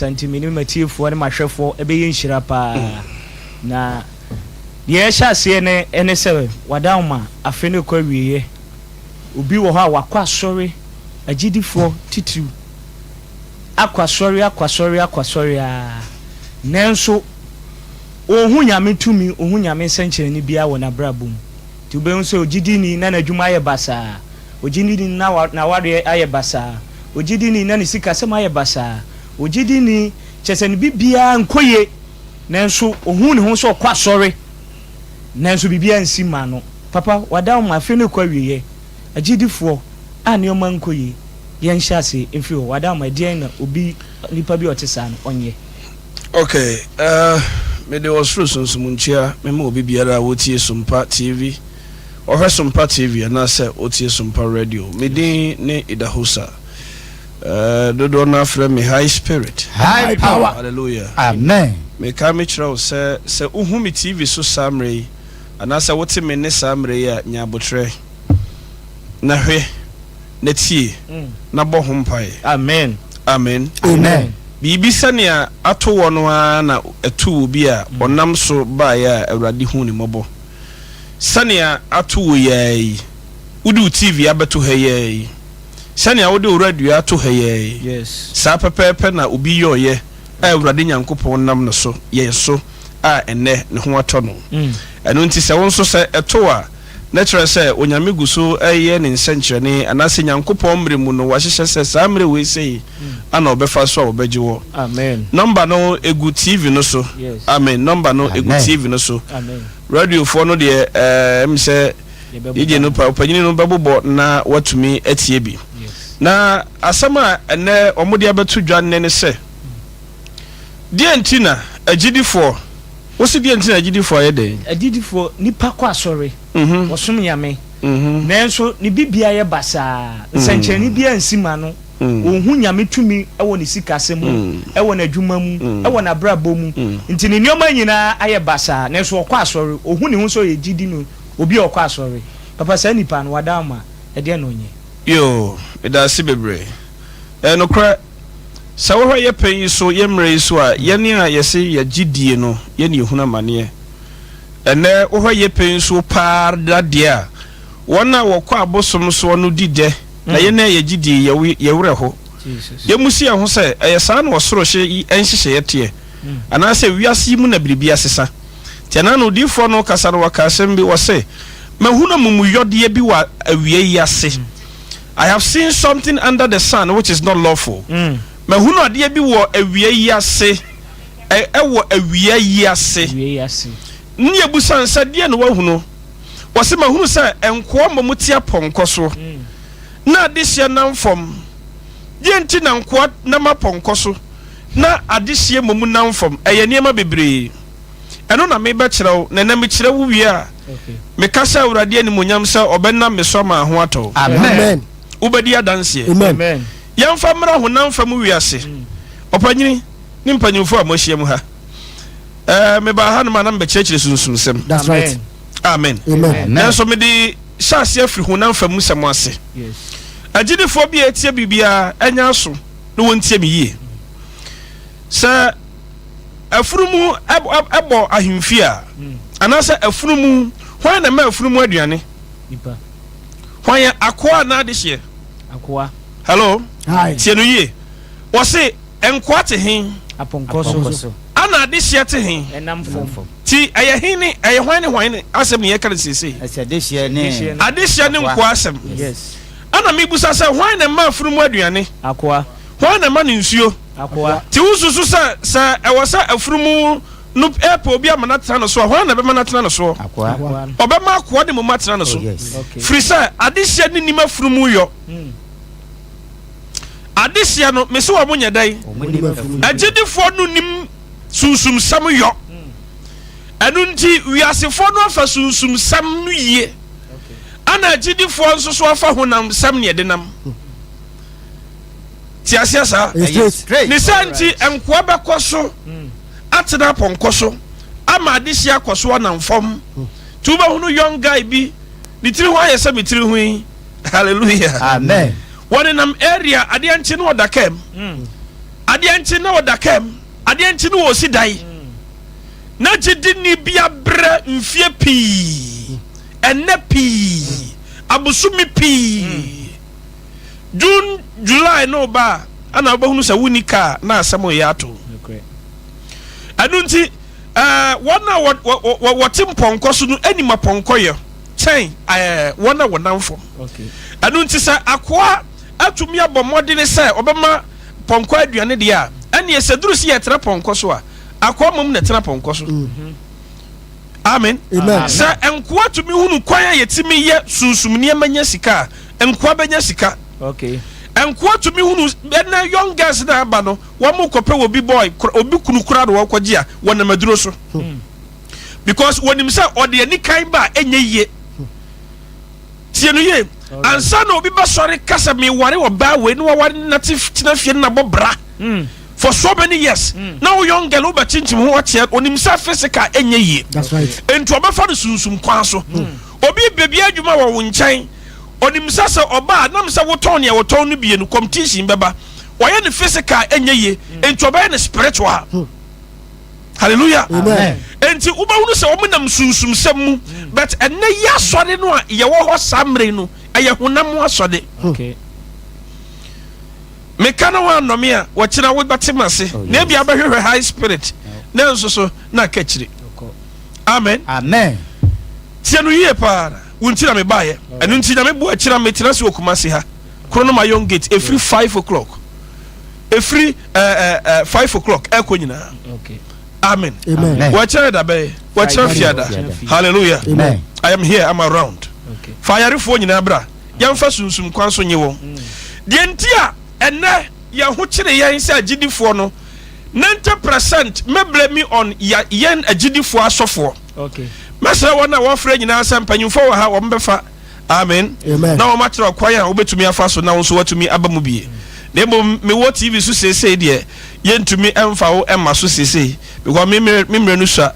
Saa nti me ne m'atiefoɔ ne m'ahwɛfoɔ ɛbɛyɛ nhyira paa. Na deɛ ɛhyɛ aseɛ ne ɛne sɛ wadaoma afe no rekɔ awieɛ. Obi wɔ hɔ a wakɔ asɔre, agyidifoɔ titiriw, akɔ asɔre, akɔ asɔre, akɔ asɔre ara, nanso ɔnhu Nyame tumi, ɔnhu Nyame nsɛnkyerɛnne biara wɔ n'abrabɔ mu. Nti wobɛhu sɛ ogyidini na n'adwuma ayɛ basaa. Ogyidini na n'awareɛ ayɛ basaa. Ogyidini na ne sikasɛm ayɛ basaa. Ogyidini, kyerɛ sɛ ne biribiara nkɔ yie, nanso ɔhu ne ho sɛ ɔkɔ asɔre, nanso biribiara nsi mma no. Papa, wada wo ma afe no rekɔ awieɛ. Agyidifoɔ a nneɛma nkɔ yie, yɛnhyɛ aseɛ mfiri hɔ. Wada wo ma, ɛdeɛn na obi, nipa bi a ɔte saa no, ɔnyɛ? Ok, eh, mede ɔsoro sunsum nkyia mema obi biara a ɔtie Sompa TV. Ɔhwɛ Sompa TV anaasɛ ɔtie Sompa Radio. Me din ne Idahosa. Eh, dodoɔ no ara frɛ me High Spirit. High power. Hallelujah. Amen. Meka mekyerɛ wo sɛ, sɛ wohu me TV so saa mmerɛ yi, anaasɛ wote me nne saa mmerɛ yi a, nya aboterɛ, na hwɛ, na tie, na bɔ ho mpaeɛ. Amen. Amen. Amen. Biribi sɛnea ato wɔ no ara na ɛtoo obi a ɔnam so baeɛ a Awurade huu no mmɔbɔ. Sɛnea ato wo yi ara yi, wode wo TV abɛto ha yi ara yi, sɛnea wode wo radio ato ha yi ara yi, saa pɛpɛɛpɛ na obi yɔeɛ a Awurade Nyankopɔn nam no so, yɛn so, a ɛnnɛ ne ho atɔ no. Ɛno nti sɛ wo nso sɛ ɛto wo a, na kyerɛ sɛ Onyame gu so reyɛ ne nsɛnkyerɛnne, anaasɛ Nyankopɔn mmerɛ mu no wahyehyɛ sɛ saa mmerɛ wei sei ana ɔbɛfa so a ɔbɛgye wɔ. Nɔmba no egu TV no so. Amen. Nɔmba no egu TV no so. Radiofoɔ no deɛ ɛɛ ɛm sɛ DJ no pa ɔpanyini no bɛbobɔ na watumi atie bi. Na asɛm a ɛnɛ wɔde abɛto dwa nnɛ ne sɛ, deɛ nti na agyidifoɔ, wosi deɛ nti na agyidifoɔ ayɛ dɛn? Agyidifoɔ, nipa kɔ asɔre, wɔsom Nyame, nanso ne bibia yɛ basaa, nsɛnkyerɛnne biara nsi ma no. Ɔnhu Nyame tumi wɔ ne sikasɛm mu, wɔ n'adwuma mu, wɔ n'abrabɔ mu. Nti ne nneɛma nyinaa ayɛ basaa. Nanso ɔkɔ asɔre. Ɔhu ne ho sɛ ɔyɛ gyidini, obi a ɔkɔ asɔre. Papa, saa nipa no, wada ama a, ɛdeɛn na ɔnyɛ? Yoo, medaase bebree. Ɛyɛ nokorɛ, sɛ wohwɛ yɛ pɛn yi so, yɛ mmerɛ yi so a, yɛne a yɛse yɛgye die no, yɛne yɛhunu amaneɛ. Ɛnnɛ wohwɛ yɛ pɛn yi so paa ara deɛ a, wɔn a wɔkɔ abosom soɔ no di dɛ. Na yɛn a yɛgye die, yɛ werɛ ho. Yɛmmusi yɛn ho sɛ, 'Ɛyɛ saa na ɔsoro hye yi nhyehyɛeɛ teɛ? Anaasɛ wiase yi mu na biribi asesa? Nti ɛna no odiyifoɔ no rekasa no, ɔkaa asɛm bi, ɔse, Mahunu amumuyɔdeɛ bi wɔ awia yi ase. I have seen something under the sun which is not lawful. Mahunu adeɛ bi wɔ awia yi ase, ɛwɔ awia yi ase. Ne yɛbusa no sɛ, Deɛn na woahunu? Ɔse, Mahunu sɛ nkoa mmom te apɔnkɔ so, na adehyeɛ nam fam. Deɛn nti na nkoa nam apɔnkɔ so, na adehyeɛ mmom nam fam? Ɛyɛ nneɛma bebree. Ɛno na merebɛkyerɛ wo, na ɛnnɛ mekyerɛ wo wie a, meka hyɛ Awurade animuonyam sɛ ɔbɛnam me so ama ho atɔ wo. Amen. Wobɛdi adanseɛ. Amen. Yɛmfa mmra honam fam wiase. Ɔpanyini ne mpanyimfoɔ a moahyia mu ha. Ɛɛ, mebaa hanom a na mebɛkyerɛkyerɛ sunsumsɛm. That's right. Amen. Amen. Nanso mede hyɛ aseɛ firi honam fam nsɛm ase. Agyidifoɔ bi a ɛtie biribiara ɛnyɛ aso na wɔntie me yie. Sɛ afunumu ɛbɔ ahemfie a, anaasɛ afunumu, hwan na ɛma afunumu aduane? Hwan yɛ akoa anaa adehyeɛ? Akoa. Hello? Hi. Tie no yie. Wɔse Nkoa te he? Apɔnkɔ so. Ana adehyeɛ te he? Ɛnam fam. Nti ɛyɛ he ne, ɛyɛ hwan ne hwan ne asɛm ne yɛka no seesei? Ɛsɛ adehyeɛ ne. Adehyeɛ ne nkoa asɛm. Yes. Ana mebusa sɛ, hwan na ɛma afunumu aduane? Akoa. Hwan na ɛma no nsuo? Akoa. Nti wosusu sɛ, sɛ ɛwɔ sɛ afunumu no pɛ obi ama no atena no so a, hwan na ɛbɛma no atena no soɔ? Akoa. Ɔbɛma akoa ne mmom atena no so. Oh, yes. Okay. Firi sɛ adehyeɛ ne nim afunumu yɔ. Adehyeɛ no, mese wɔn nyɛ dɛn? Agyidifoɔ no nim sunsumsɛm yɔ. Ɛno nti, wiasefoɔ no afa sunsumsɛm no yie, ɛna agyidifoɔ nso so afa honamsɛm ne ɛde nam. Te aseɛ saa? Ne saa nti, nkoa bɛkɔ so atena apɔnkɔ so ama adehyeɛ akɔ so anam fam. Nti wobɛhunu young guy bi, ne tiri ho ayɛ sɛ me tiri ho yi. Hallelujah. Amen. Wɔnenam area adeɛ nkye na ɔda kaa mu. Adeɛ nkye na ɔda kaa mu, adeɛ nkye na ɔresi dan. Na gyidini bi abrɛ mfeɛ pii, ɛnɛ pii, abosome pii. June, July no ba a, ana wobɛhunu sɛ wonni kaa na asɛm reyɛ ato. Ɛno nti, ɛɛ, wɔn a wɔte mpɔnkɔ so no anim apɔnkɔ yɛ kyɛn ɛɛ wɔn a wɔnam fam. Ɛno nti sɛ akoa atumi abɔ mmɔdene sɛ ɔbɛma pɔnkɔ aduane deɛ a, ɛneɛ sɛ duru sɛ yɛtena pɔnkɔ so a, akoa mmom na ɛtena pɔnkɔ so. Amen. Sɛ nkoa tumi hunu kwan a yɛtumi yɛ sunsum nneɛma nya sika a, nkoa bɛnya sika. Nkoa tumi hunu ɛnɛ young girls na aba no, wɔn kɔpɛ obi boy, obi kunu kura na wɔkɔgye a, wɔnam aduro so. Because wɔnim sɛ ɔde anikan ba a ɛnyɛ yie. Tie no yie. Ansa na obi bɛsɔre ka sɛ meware ɔbaa wei na waware no nate tena fie no na bɔ bra for so many years na wo young girl wobɛkyinkyim ho akyea onim sɛ physical ɛnyɛ yie. Nti ɔbɛfa no sunsum kwan so. Obi bɛbi adwuma wɔ wo nkyɛn onim sɛ sɛ ɔba a nam sɛ wotɔn nea wɔtɔn no bie no competition bɛba. Ɔyɛ no physical ɛnyɛ yie nti ɔbɛyɛ no spiritual. Hallelujah. Amen. Enti wobɛhunu sɛ wɔn nam sunsumsɛm mu but ɛnɛ yi asɔre no a yɛwɔ hɔ saa mmerɛ yi no ɛyɛ honam mu asɔre. Okay. Meka na wɔannɔ me a wɔkyena wobɛte m'ase Oh, na yes. ebi abɛhwehwɛ high spirit na nso so na aka akyire. Amen. Amen. Tie no yie paa na wo nti na mebaeɛ. Ɛno nti Nyame boa akyire a metena ase wɔ Kumasi ha. Kronom Iron Gate ɛfiri 5 o'clock ɛfiri ɛɛ ɛɛ 5 o'clock ɛkɔ nyinaa. Okay. Amen. Amen. Wɔkyerɛ da bɛyɛ wɔkyerɛ fiada. Hallelujah. Amen. I am here, I'm around. Fa ayarefoɔ nyinaa bra. Yɛmfa sunsum kwan so nye wɔn. Deɛ nti a ɛnɛ yɛn ho kyere yɛn sɛ agyidifoɔ no 90% mɛblame me on ya yɛn agyidifoɔ asɔfoɔ. Mɛsrɛ wɔn a wɔfrɛ nyinaa sɛ mpanyinfoɔ wɔ ha wɔn bɛfa. Amen. Amen. Na wɔn akyerɛ ɔkwan a wobɛtumi afa so na wo nso watumi aba mu bie. Na mmom mewɔ TV so seesei deɛ yɛntumi ɛmfa wo ɛma so seesei because me mmerɛ me mmerɛ no sua.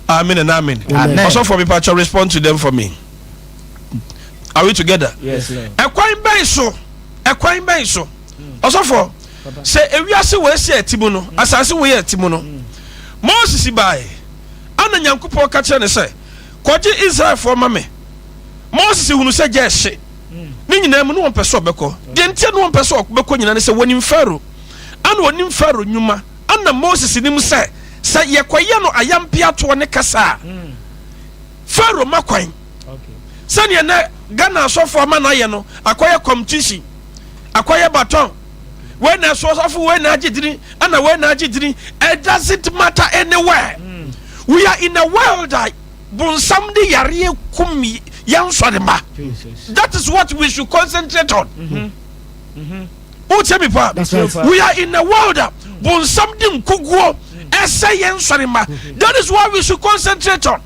Amen and amen. Amen. Ɔsɔfoɔ mepa kyɛw respond to them for me. Are we together? Yes, Lord. Ɛkwan bɛn so? Ɛkwan bɛn so? Ɔsɔfoɔ sɛ ewiase wɔ esi ɛti mu no, asase wɔ yɛ ɛti mu no, Moses bae, ana Nyankopɔn ka kyerɛ ne sɛ, kɔgye Israelfoɔ ma me. Moses hunu sɛ gya ɛhye. Ne nyinaa mu no wɔmpɛ sɛ ɔbɛkɔ. Deɛ nti a ne wɔmpɛ sɛ ɔbɛkɔ nyinaa ne sɛ wɔnim Farao. Ana wɔnim Farao nnwuma. Ana Moses nim sɛ sɛ yɛkɔyɛ no ayampeatoɔ ne kasa a, Farao ma kwan. Sɛdeɛ nɛ Ghana asɔfoɔ ama no ayɛ no, akɔyɛ competition, akɔyɛ baton. Wei na ɛso ɔsɔfo, wei na agye dini, ɛna wei na agye dini. It doesn't matter anywhere. We are in a world a bonsam de yareɛ kum yɛn nsɔre ma. That is what we should concentrate on. Wotie mi pa? That's right. We are in a world a bonsam de nkuguo ɛsɛ yɛn nsɔre ma. That is what we should concentrate on.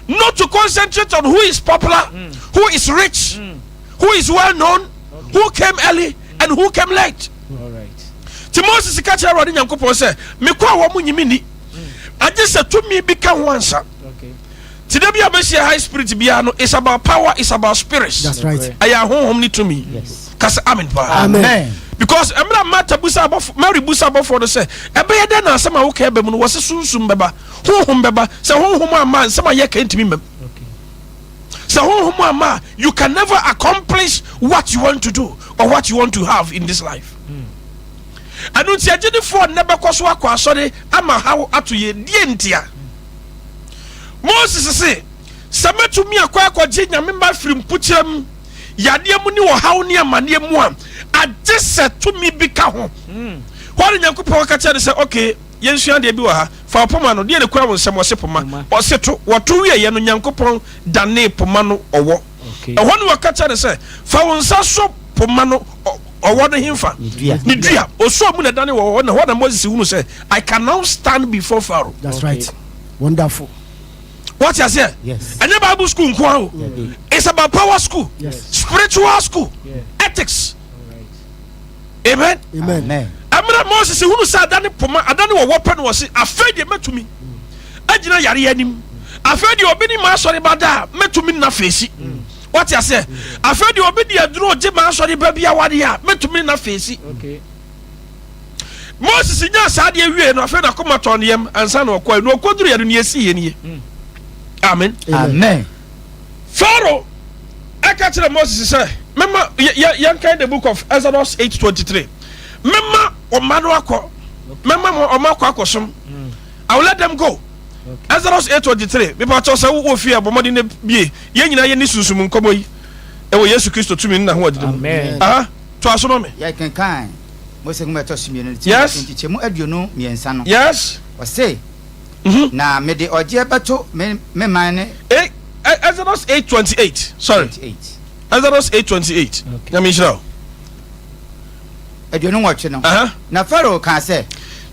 Not to concentrate on who is popular, who is rich, who is well known, who came early and who came late. All right. Ti Moses ka kyerɛ Awurade Nyankopɔn sɛ, mekɔ a wɔn nyi me ni. Agye sɛ tumi bi ka ho ansa. Ti da bi a bɛhyia high spirit biara no, it's about power, it's about spirits. That's right. Ɛyɛ ahonhom ne tumi. Kasa amen paa. Amen. Because mmerɛ Martha busa abɔfo, Mary busa abɔfoɔ no sɛ, ɛbɛyɛ dɛn na asɛm a woka ɛbɛ mu no, wɔse sunsum bɛba, honhom bɛba. Sɛ honhom amma a, nsɛm a yɛka ntumi mmam. Sɛ honhom amma a, you can never accomplish what you want to do or what you want to have in this life. Ɛno nti agyidifoɔ nnɛ bɛkɔ so akɔ asɔre ama haw ato yɛ die ntia. Moses se, sɛ mɛtumi akɔ akɔgye Nyame mma afiri mpokyerɛ mu, yadeɛ mu ne ɔhaw ne amanneɛ mu a, agye sɛ tumi bi ka ho. Hɔ ne Nyankopɔn ka kyerɛ no sɛ, okay, yɛnsua adeɛ bi wɔ ha. Fa wo poma no, deɛ ne kura wo nsam, ɔse poma. Ɔse to. Wɔto wieɛ no, Nyankopɔn danee poma no ɔwɔ. Ɛhɔ ne wɔka kyerɛ no sɛ, fa wo nsa sɔ poma no ɔwɔ no hemfa? Ne dua. Ɔsɔɔ mu na ɛdane wɔ hɔ, na hɔ na Moses hunu sɛ, I can now stand before Pharaoh. That's right. Wonderful. What you say? Yes. Ɛnyɛ Bible school nko ara o. It's about power school, Yes. spiritual school, ethics. Amen. Amen. Ɛmmerɛ Moses hunu sɛ adane poma, adane wɔwɔ pɛ no wɔse, afei deɛ mɛtumi agyina yareɛ anim. Afei deɛ obi ne maa asɔre ba da a, mɛtumi nna feesi. Wate aseɛ? Afei deɛ obi de aduro gye maa asɔre ba bi awadeɛ a, mɛtumi nna feesi. Moses nyaa saa adeɛ wie no, afei n'akoma tɔɔ ne yam ansa na ɔkɔɛ. Na ɔkɔduruiɛ no, nea ɛsiiɛ nie. Amen. Amen. Pharaoh ɛka kyerɛ Moses sɛ, mɛma yɛnkan the book of Exodus 8:23. Mɛma ɔma no akɔ. Mɛma ɔma akɔ akɔsom. I will let them go. Exodus 8:23. Mepa kyɛw sɛ wowɔ fie a bɔ mmɔden na bie. Yɛn nyinaa yɛnni sunsum nkɔmmɔ yi ɛwɔ Yesu Kristo tumi ne n'ahoɔden mu. Amen. Aha, toa so ma me. Yɛkenkan Mose nwoma a ɛtɔ so mmienu no ti baako nkyekyɛmu 23 no. Yes. Ɔse, Na mede ɔgyeɛ bɛto me me man ne. E, Exodus 8:28. Sorry. 28. Exodus 8:28. Okay. Nyame nhyira wo. 28 no. Aha. Na Farao kaa sɛ.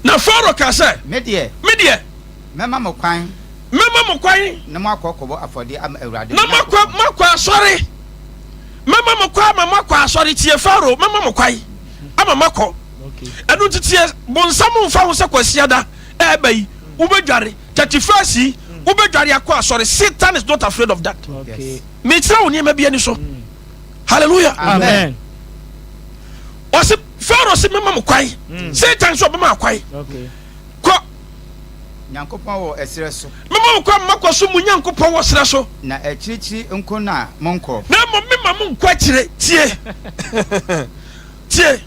Na Farao kaa sɛ. Me deɛ. Me deɛ. Mɛma mo kwan. Mɛma mo kwan. Na moakɔ akɔbɔ afɔdeɛ ama Awurade mo Na moakɔ Nyankopɔn. moakɔ asɔre. Mɛma mo kwan ama moakɔ asɔre. Tie Farao, mɛma mo kwan ama moakɔ. Ɛno nti tie, bonsam mfa ho sɛ Kwasiada ɛɛba yi, wobɛdware. 31st yi, wobɛdware akɔ asɔre. Satan is not afraid of that. Okay. Mekyerɛ wo nneɛma bi ani so. Hallelujah. Amen. Ɔse Pharaoh se mɛma mo kwan. Satan nso ɔbɛma kwan. Okay. Kɔ. Nyankopɔn wɔ ɛserɛ so. Mɛma mo kwan makɔ so mo Nyankopɔn wɔ serɛ so. Na akyirikyiri nko na monkɔ. Na mmom mema mo nkɔ akyire. Tie. Tie.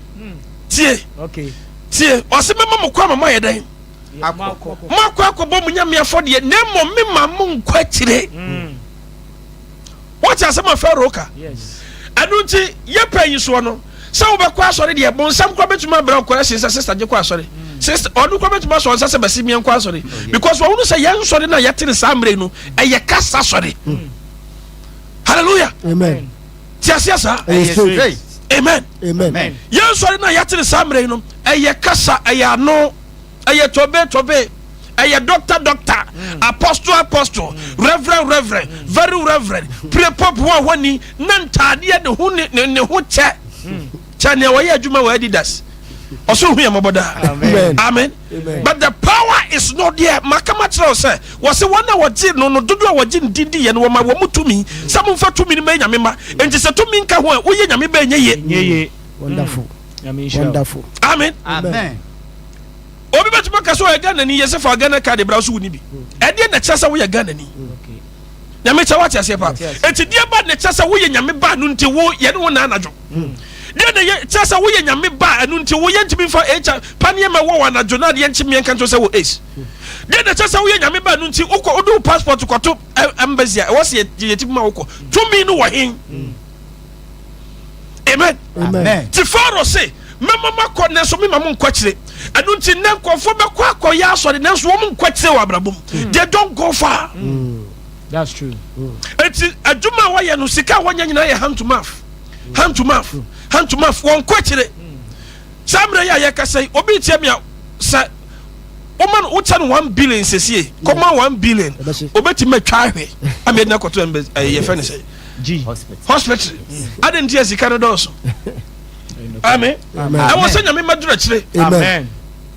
Tie. Okay. Tie. Ɔse mɛma mo kwan ma moayɛ dɛn? Akɔ. Moakɔ akɔbɔ mo nyame afɔdeɛ, na mmom mema mo nkɔ akyire. Wote asɛm a Farao ka? Yes. Ɛno nti yɛ pɛ yi soɔ no, sɛ wobɛkɔ asɔre deɛ, bonsam koraa bɛtumi abrɛ wo correction sɛ sister gye kɔ asɔre. Sister, ɔno koraa bɛtumi asɔ nsa sɛ bɛsi meɛnkɔ asɔre. Because wɔhunu sɛ yɛn nsɔre no a yɛte no saa mmerɛ yi no, ɛyɛ kasa sɔre. Hallelujah. Amen. Te aseɛ saa? Ɛyɛ straight. Amen. Amen. Yɛn nsɔre no a yɛte no saa mmerɛ yi no, ɛyɛ kasa, ɛyɛ ano. Ɛyɛ tobe tobe, ɛyɛ doctor doctor, apostle apostle, reverend reverend, very reverend, pre pope ho ahoni na ntaadeɛ ne ho ne ne ne ho kyɛ kyɛ nea wɔyɛ adwuma wɔ Adidas. Ɔsoro hu yɛ mmɔbɔ daa. Amen. Amen. Amen. But the power is not there. Maka ma kyerɛ wo sɛ wɔse wɔn a wɔgye no no dodoɔ a wɔgye ne din di yɛ no wɔma wɔn mu tumi sɛ momfa tumi no mɛyɛ nyame ma. Enti sɛ tumi nka ho a woyɛ nyame ba ɛnyɛ yie. Nyɛ yie. Wonderful. Nyame nhyira wo. Wonderful. Amen. Amen. Obi bɛtumi aka sɛ ɔyɛ Ghanani, yɛsɛ fa Ghana card bra so wonni bi. Ɛdeɛ na ɛkyerɛ sɛ woyɛ Ghanani? Nyame kyɛ wate aseɛ paa. Enti deɛ ba na ɛkyerɛ sɛ woyɛ Nyame ba no nti wo yɛne wo na anadwo. Deɛ na kyerɛ sɛ woyɛ Nyame ba ɛno nti wo yɛntumi mfa HIV paneɛ ma wɔ wɔ anadwo na adeɛ nkye mmiɛnka nkyerɛ sɛ wɔ AIDS. Deɛ na ɛkyerɛ sɛ woyɛ Nyame ba no nti wokɔ wode wo passport kɔto embassy a ɛwɔ sɛ yɛtumi ma wokɔ. Tumi no wɔ he? Amen. Amen. Nti Farao se, Mɛma moakɔ, nanso memma mo nkɔ akyire. Ɛno nti nnɛ nkurɔfoɔ bɛkɔ akɔyɛ asɔre, nanso wɔn nkɔ akyire wɔ abrabɔ mu. They don't go far. That's true. Nti adwuma a wɔyɛ no, sika a wɔnya nyinaa yɛ hand to mouth, hand to mouth, hand to mouth. Wɔn nkɔ akyire. Saa mmerɛ yi a yɛkasa yi, obi retie me a, sɛ woma no wokyɛ no 1 billion sesie, kɔma 1 billion, obetumi atwa ahwɛ ama yɛde no akɔto ɛmbɛ ɛyɛ yɛfɛ ne sɛ G. Hospital. Hospital. Adi nti yɛ sika no dɔɔso. Amen. Ɛwɔ sɛ Nyame ma duru akyire. Amen.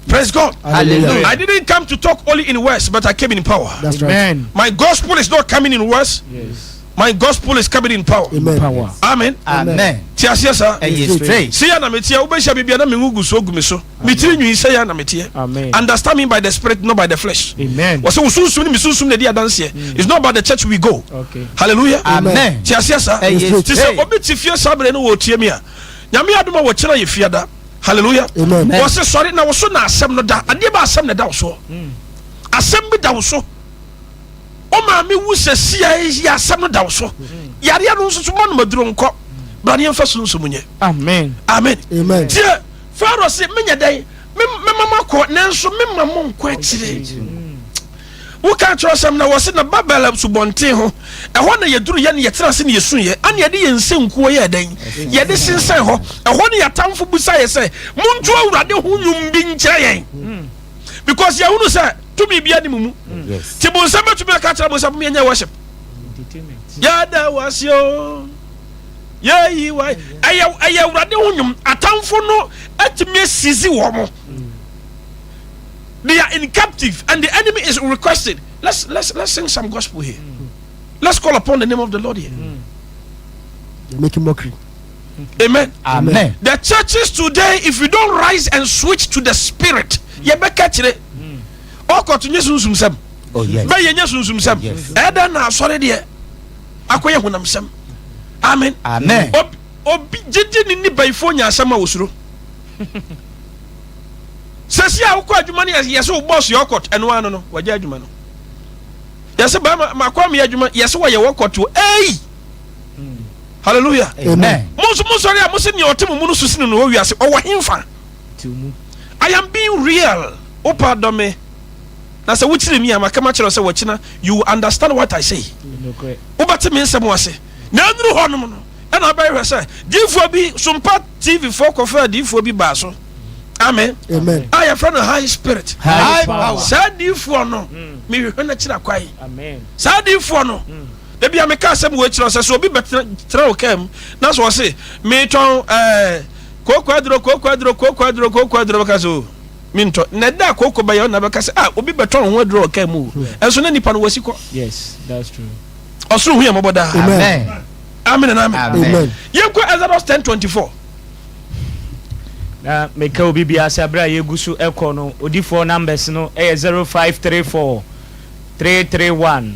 Praise God. Hallelujah. I didn't come to talk only in words, but I came in power. That's right. Amen. My gospel is not coming in words. Yes. My gospel is coming in power. Amen. Power. Amen. Amen. Ti aseɛ saa. Ɛyɛ straight. Sɛ yɛ na meteɛ, wobɛhyia biribi a na me ngo gu so gu me so. Me tiri nwi sɛ yɛ na meteɛ. Amen. Understand me by the spirit, not by the flesh. Amen. Wɔsɛ wo sunsum ne me sunsum na ɛdi adanseɛ. It's not about the church we go. Okay. Hallelujah. Amen. Ti aseɛ saa. Ɛyɛ Ti sɛ straight. obi te fie saa berɛ no wɔtie mi a, Nyame adom a wɔkyerɛ yɛ fiada. Hallelujah. Amen. Wɔse sɔre na wo so na asɛm no da. Adeɛ ba asɛm na ɛda wo soɔ. Asɛm bi da wo so. Wo maame wu sɛ sia yi asɛm no da wo so. Yareɛ no nso so ma no maduro nkɔ. Bra ne yɛmfa sunsum nyɛ. Amen. Amen. Amen. Tie, Farao se menyɛ dɛn? Mɛma mo akɔ, nanso memma mo nkɔ akyire. Woka kyerɛwsɛm na wɔse na Babel asubɔnten ho, ɛhɔ na yɛduru yɛ ne yɛtena ase ne yɛsuiɛ, ane yɛde yɛn nsankuo yɛɛ dɛn? Yɛde sensɛn hɔ. Ɛhɔ ne yɛatamfo bisa yɛ sɛ, monto Awurade ho nnwom bi nkyerɛ yɛn. Because yɛhunu sɛ tumi bia ne mo mu. Nti bonsam bɛtumi aka akyerɛ mo sɛ monyɛ worship. Yɛda wo ase o. Yɛyi wa ɛyɛ ɛyɛ Awurade ho nnwom. Atamfo no atumi asisi wɔn mo. They are in captive and the enemy is requesting. Let's sing some gospel here. Let's call upon the name of the Lord here. They're making mockery. Amen. Amen. The churches today, if you don't rise and switch to the spirit, yɛbɛka kyerɛ ɔkɔto nye sunsum sɛm. Oh yes. Bɛyɛ nye sunsum sɛm. Yes. Ɛdɛ na asɔre deɛ akɔyɛ honam sɛm. Amen. Amen. Obi gyegye ne ni bayifoɔ nya asɛm a osuro. Sɛsi a wokɔ adwuma no, yɛsɛ wo boss yɛ ɔkɔt, ɛno ano no wagya adwuma no. Yɛsɛ bɛrima makɔ ameyɛ adwuma, yɛsɛ wɔyɛ wɔkɔt o. Ei! Hallelujah. Amen. Mo nso mosɔre a mose nea ɔte mo mu no so sene no wɔ wiase, ɔwɔ hemfa? I am being real. Wopa dɔ me na sɛ wokyerɛ mi a, maka makyerɛ wo sɛ wɔkyena you will understand what I say. Wobɛte me nsɛm ase na ɛnuru hɔ nom no, ɛna wobɛhwɛ sɛ diifoɔ bi Sompa TV foɔ kɔfaa diifoɔ bi baa so. Amen. Amen. A yɛfrɛ no High Spirit. High power. Saa diifoɔ no, mehwehwɛ no akyiri akwae. Saa diifoɔ no, ebi a meka asɛm wɔ akyirɛ sɛ obi bɛtena wo kaa mu na sɛ ɔse metɔn kooko aduro, kooko aduro, kooko aduro, kooko aduro, bɛka sɛ o mentɔ. Na ɛda a kooko bɛyɛ ɔna bɛka sɛ, ah, obi bɛtɔn ho aduro wɔ kaa mu o, ɛnso na nipa no wasi kɔ. Yes, that's true. Ɔsoro hu yɛ mmɔbɔ daa. Amen. Amen and amen. Amen. Yɛnkɔ Exodus 10:24. Na meka obi biara sɛ berɛ a yɛgu so ɛkɔ no, odifoɔ numbers no ɛyɛ 0534 331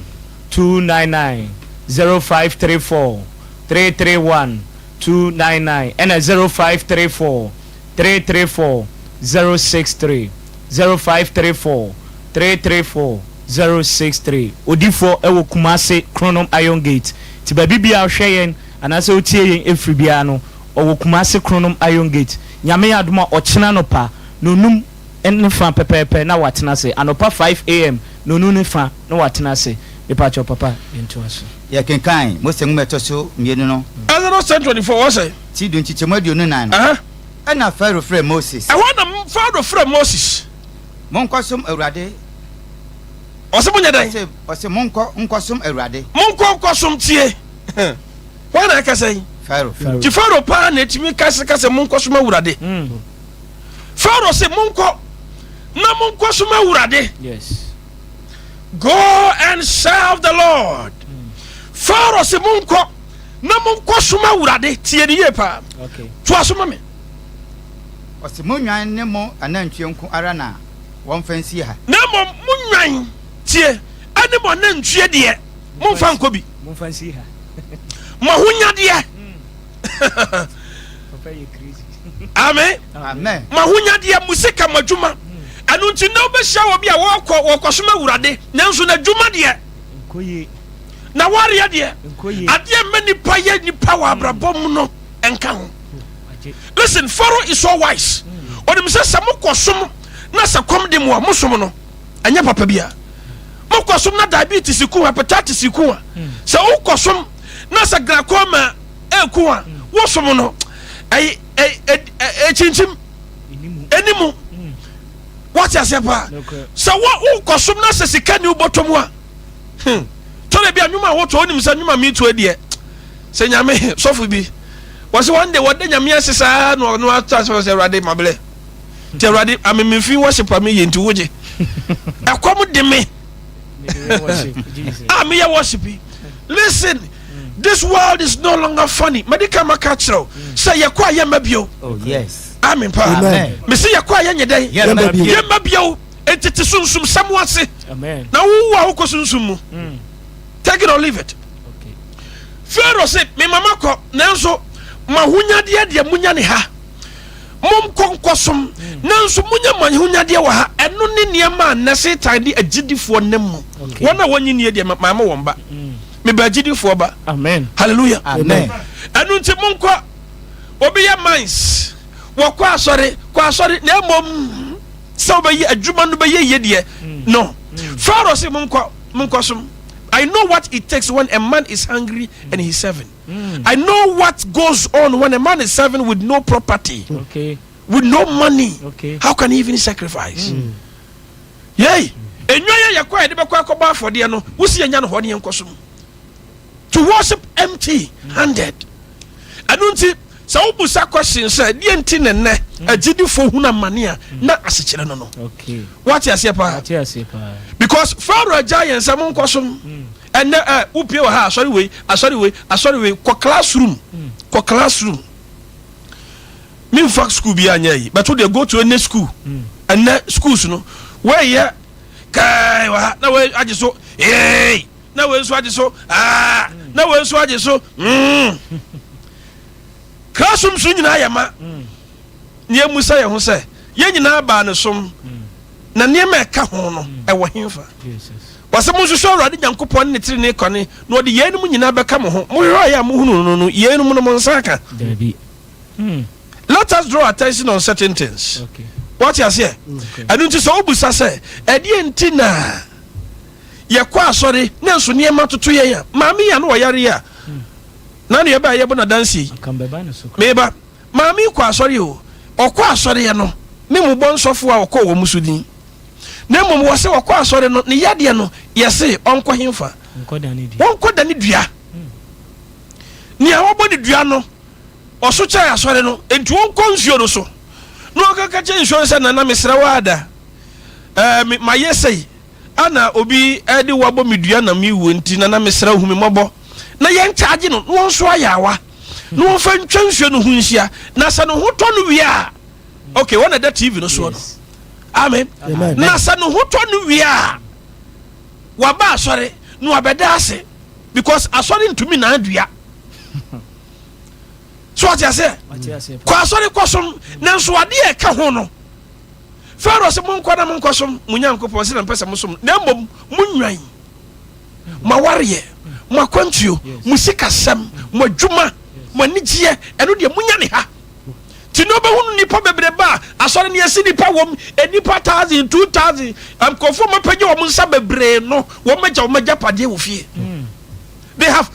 299, 0534 331 299, ɛna 0534 334 063, 0534 334 063. Odifoɔ ɛwɔ Kumase, Kronom Iron Gate. Nti baabi biara wohwɛ yɛn anaasɛ wotie yɛn ɛfiri biara no, ɔwɔ Kumase, Kronom Iron Gate. Nyame yɛ adom a, ɔkyena anɔpa nonum ne fa pɛpɛɛpɛ na watena ase. Anɔpa 5 a.m. nonu ne fa na watena ase. Mepakyɛw papa, yɛntoa so. Yɛkenkan Mose nwoma ɛtɔ so mmienu no. Exodus 10:24, wɔ sɛ. Ti 10 nkyekyɛmu 24 no. Ɛna Farao frɛ Moses. Ɛhɔ na Farao frɛ Moses. Monkɔsom Awurade. Ɔsɛ monyɛ dɛn? Ɔsɛ monkɔ nkɔsom Awurade. Monkɔ nkɔsom, tie. Wɔn na ɛkasa yi. Farao. Nti Farao paa na etumi kasa kasa monkɔsom Awurade. Farao sɛ monkɔ na monkɔsom Awurade. Go and serve the Lord. Pharaoh sɛ monkɔ na monkɔsom Awurade. Tie ne yie paa. Toa so ma me. Ɔsɛ mo nwan ne mo anantwie nko ara na wɔmfa nsie ha. Na mmom mo nwan, tie, ɛne mo anantwie deɛ, momfa nkɔ bi. Momfa nsie ha. Mo ahonyadeɛ. Amen. Amen. Mo ahonyadeɛ, mo sika, mo adwuma. Ɛno nti na wobɛhyia wɔ bi a wɔkɔ wɔkɔsom Awurade, nanso n'adwuma deɛ, na wareɛ deɛ, adeɛ mma nipa yɛ nipa wɔ abrabɔ mu no nka ho. Listen, Pharaoh is so wise. Ɔnim sɛ sɛ mokɔsom na sɛ kɔm de mo a, mosom no ɛnyɛ papa bia. Mokɔsom na diabetes ku, hepatitis ku a, sɛ wokɔsom na sɛ glaucoma ɛku a, wosom no ɛyɛ ɛkyinkyim ɛnimu. Wate aseɛ paa? Sɛ wokɔsom na sɛ sika ni wobɔtɔ mu a, tɔrɔ bi a nnwuma a wotɔ, wonim sɛ nnwuma meto deɛ, sɛ Nyame sɔfo bi wɔsɛ wɔn de wɔde Nyame ase saa na ɔno ato ase sɛ Awurade mabrɛ, nti Awurade amememfi worship a meyɛ, nti wogye ɛkɔm de me a meyɛ worship yi. Listen, this world is no longer funny. Mede ka maka kyerɛw sɛ yɛkɔ a yɛmma bio. Oh yes. Amen paa. Amen. Mesi yɛkɔ a yɛnyɛ dɛn? Yɛmma bio. Yɛmma bio. Enti te sunsum sɛm ase. Amen. Na wowu a, wokɔ sunsum mu. Take it or leave it. Pharaoh se me mama kɔ, nanso ma honyadeɛ deɛ munya ne ha. Monkɔ nkɔsom, nanso munya ma honyadeɛ wɔ ha. Ɛno ne nneɛma a nnɛ Satan de agyidifoɔ nam mu. Wɔn a wɔnyi nie deɛ, maama wɔn ba, meba agyidifoɔ ba. Amen. Hallelujah. Amen. Ɛno nti monkɔ. Obi yɛ mines, wɔkɔ asɔre, kɔ asɔre, na mmom sɛ wobɛyɛ adwuma no bɛyɛ yie deɛ no. Pharaoh se monkɔ monkɔsom. I know what it takes when a man is hungry and he's serving. I know what goes on when a man is serving with no property, with no money. How can he even sacrifice? Yei, enwa yɛ yɛkɔ a yɛde bɛkɔ akɔbɔ afɔdeɛ no, wosi yɛnya no hɔ ne yɛnkɔ som. To worship empty handed. Ɛno nti, sɛ wobusa question sɛ deɛ nti ne nnɛ agyidifoɔ hunu amane a, na asekyerɛ no. Wate aseɛ paa? Ate aseɛ paa. Because Pharaoh agya yɛn sɛ monkɔ som. Ɛnɛ ɛ wopie wɔ ha, asɔre wei, asɔre wei, asɔre wei, kɔ classroom, kɔ classroom. Memfa school bi anyɛ yi, but wo deɛ go to any school. Ɛnɛ schools no, wɔyɛ kai wɔ ha na wei agye so ee, na wei nso agye so aa, na wei nso agye so mm. Classroom so nyinaa yɛ ma. Na yɛmmisa yɛn ho sɛ, yɛn nyinaa baa ne som, na nneɛma a ɛka ho no, ɛwɔ hefa? Wɔsɛ monhwehwɛ Awurade Nyankopɔn ne ne trenee kwane, na ɔde yeinom nyinaa bɛka mo ho. Mohwehwɛeɛ a mohunuu no no, yeinom no mo nsa aka. Let us draw attention on certain things. Wate aseɛ? Ɛno nti sɛ wobisa sɛ, ɛdeɛ nti na yɛkɔ asɔre na nso nneɛma toto yɛn a, maame yi a na ɔyare yi a, na ne yɛbaa yɛbɔ n'adanseɛ yi, meba. Maame yi kɔ asɔre o, ɔkɔ asɔreɛ no, me mu bɔ nsɔfoɔ a ɔkɔɔ wɔn so din. Na mmom wɔ se ɔkɔ asɔre no, ne yadeɛ no, yɛse ɔnkɔ henfa? Wɔnkɔ dane dua. Nea wɔbɔ ne dua no, ɔso kyɛn asɔre no, enti ɔnkɔ nsuo no so. Na ɔnkɔka kyerɛ nsuo no sɛ, Nana mesrɛ wo ada, ɛɛ, mayɛ sei, Ana obi de wo abɔ me dua na mewu nti nana mesrɛ wo hu me mmɔbɔ na yɛnkyagye no na wɔnso ayaawa na wɔmfa ntwa nsuo no ho nhyia na sɛ ne ho tɔ no wie a ok wɔn na ɛda tv no soɔ no amen na sɛ ne ho tɔ no wie a waba asɔre na wabɛda ase because asɔre ntumi na adua so ɔte aseɛ kɔ asɔre kɔsom nanso adeɛ ɛka ho no Farao se, Monkɔ na monkɔsom mo Nyankopɔn sɛdeɛ mepɛ sɛ mosom no, na mmom monnwan mo awareɛ, mo akwantuo, mo sikasɛm, mo adwuma, mo anigyeɛ, ɛno deɛ monya ne ha. Nti na wobɛhunu nnipa bebrebe a asɔre no yɛsi nnipa wɔm, nnipa thousand, 2,000, nkurɔfoɔ a wɔapagya wɔn nsa bebree no, wɔn agya wɔn agyapadeɛ wɔ fie. They have,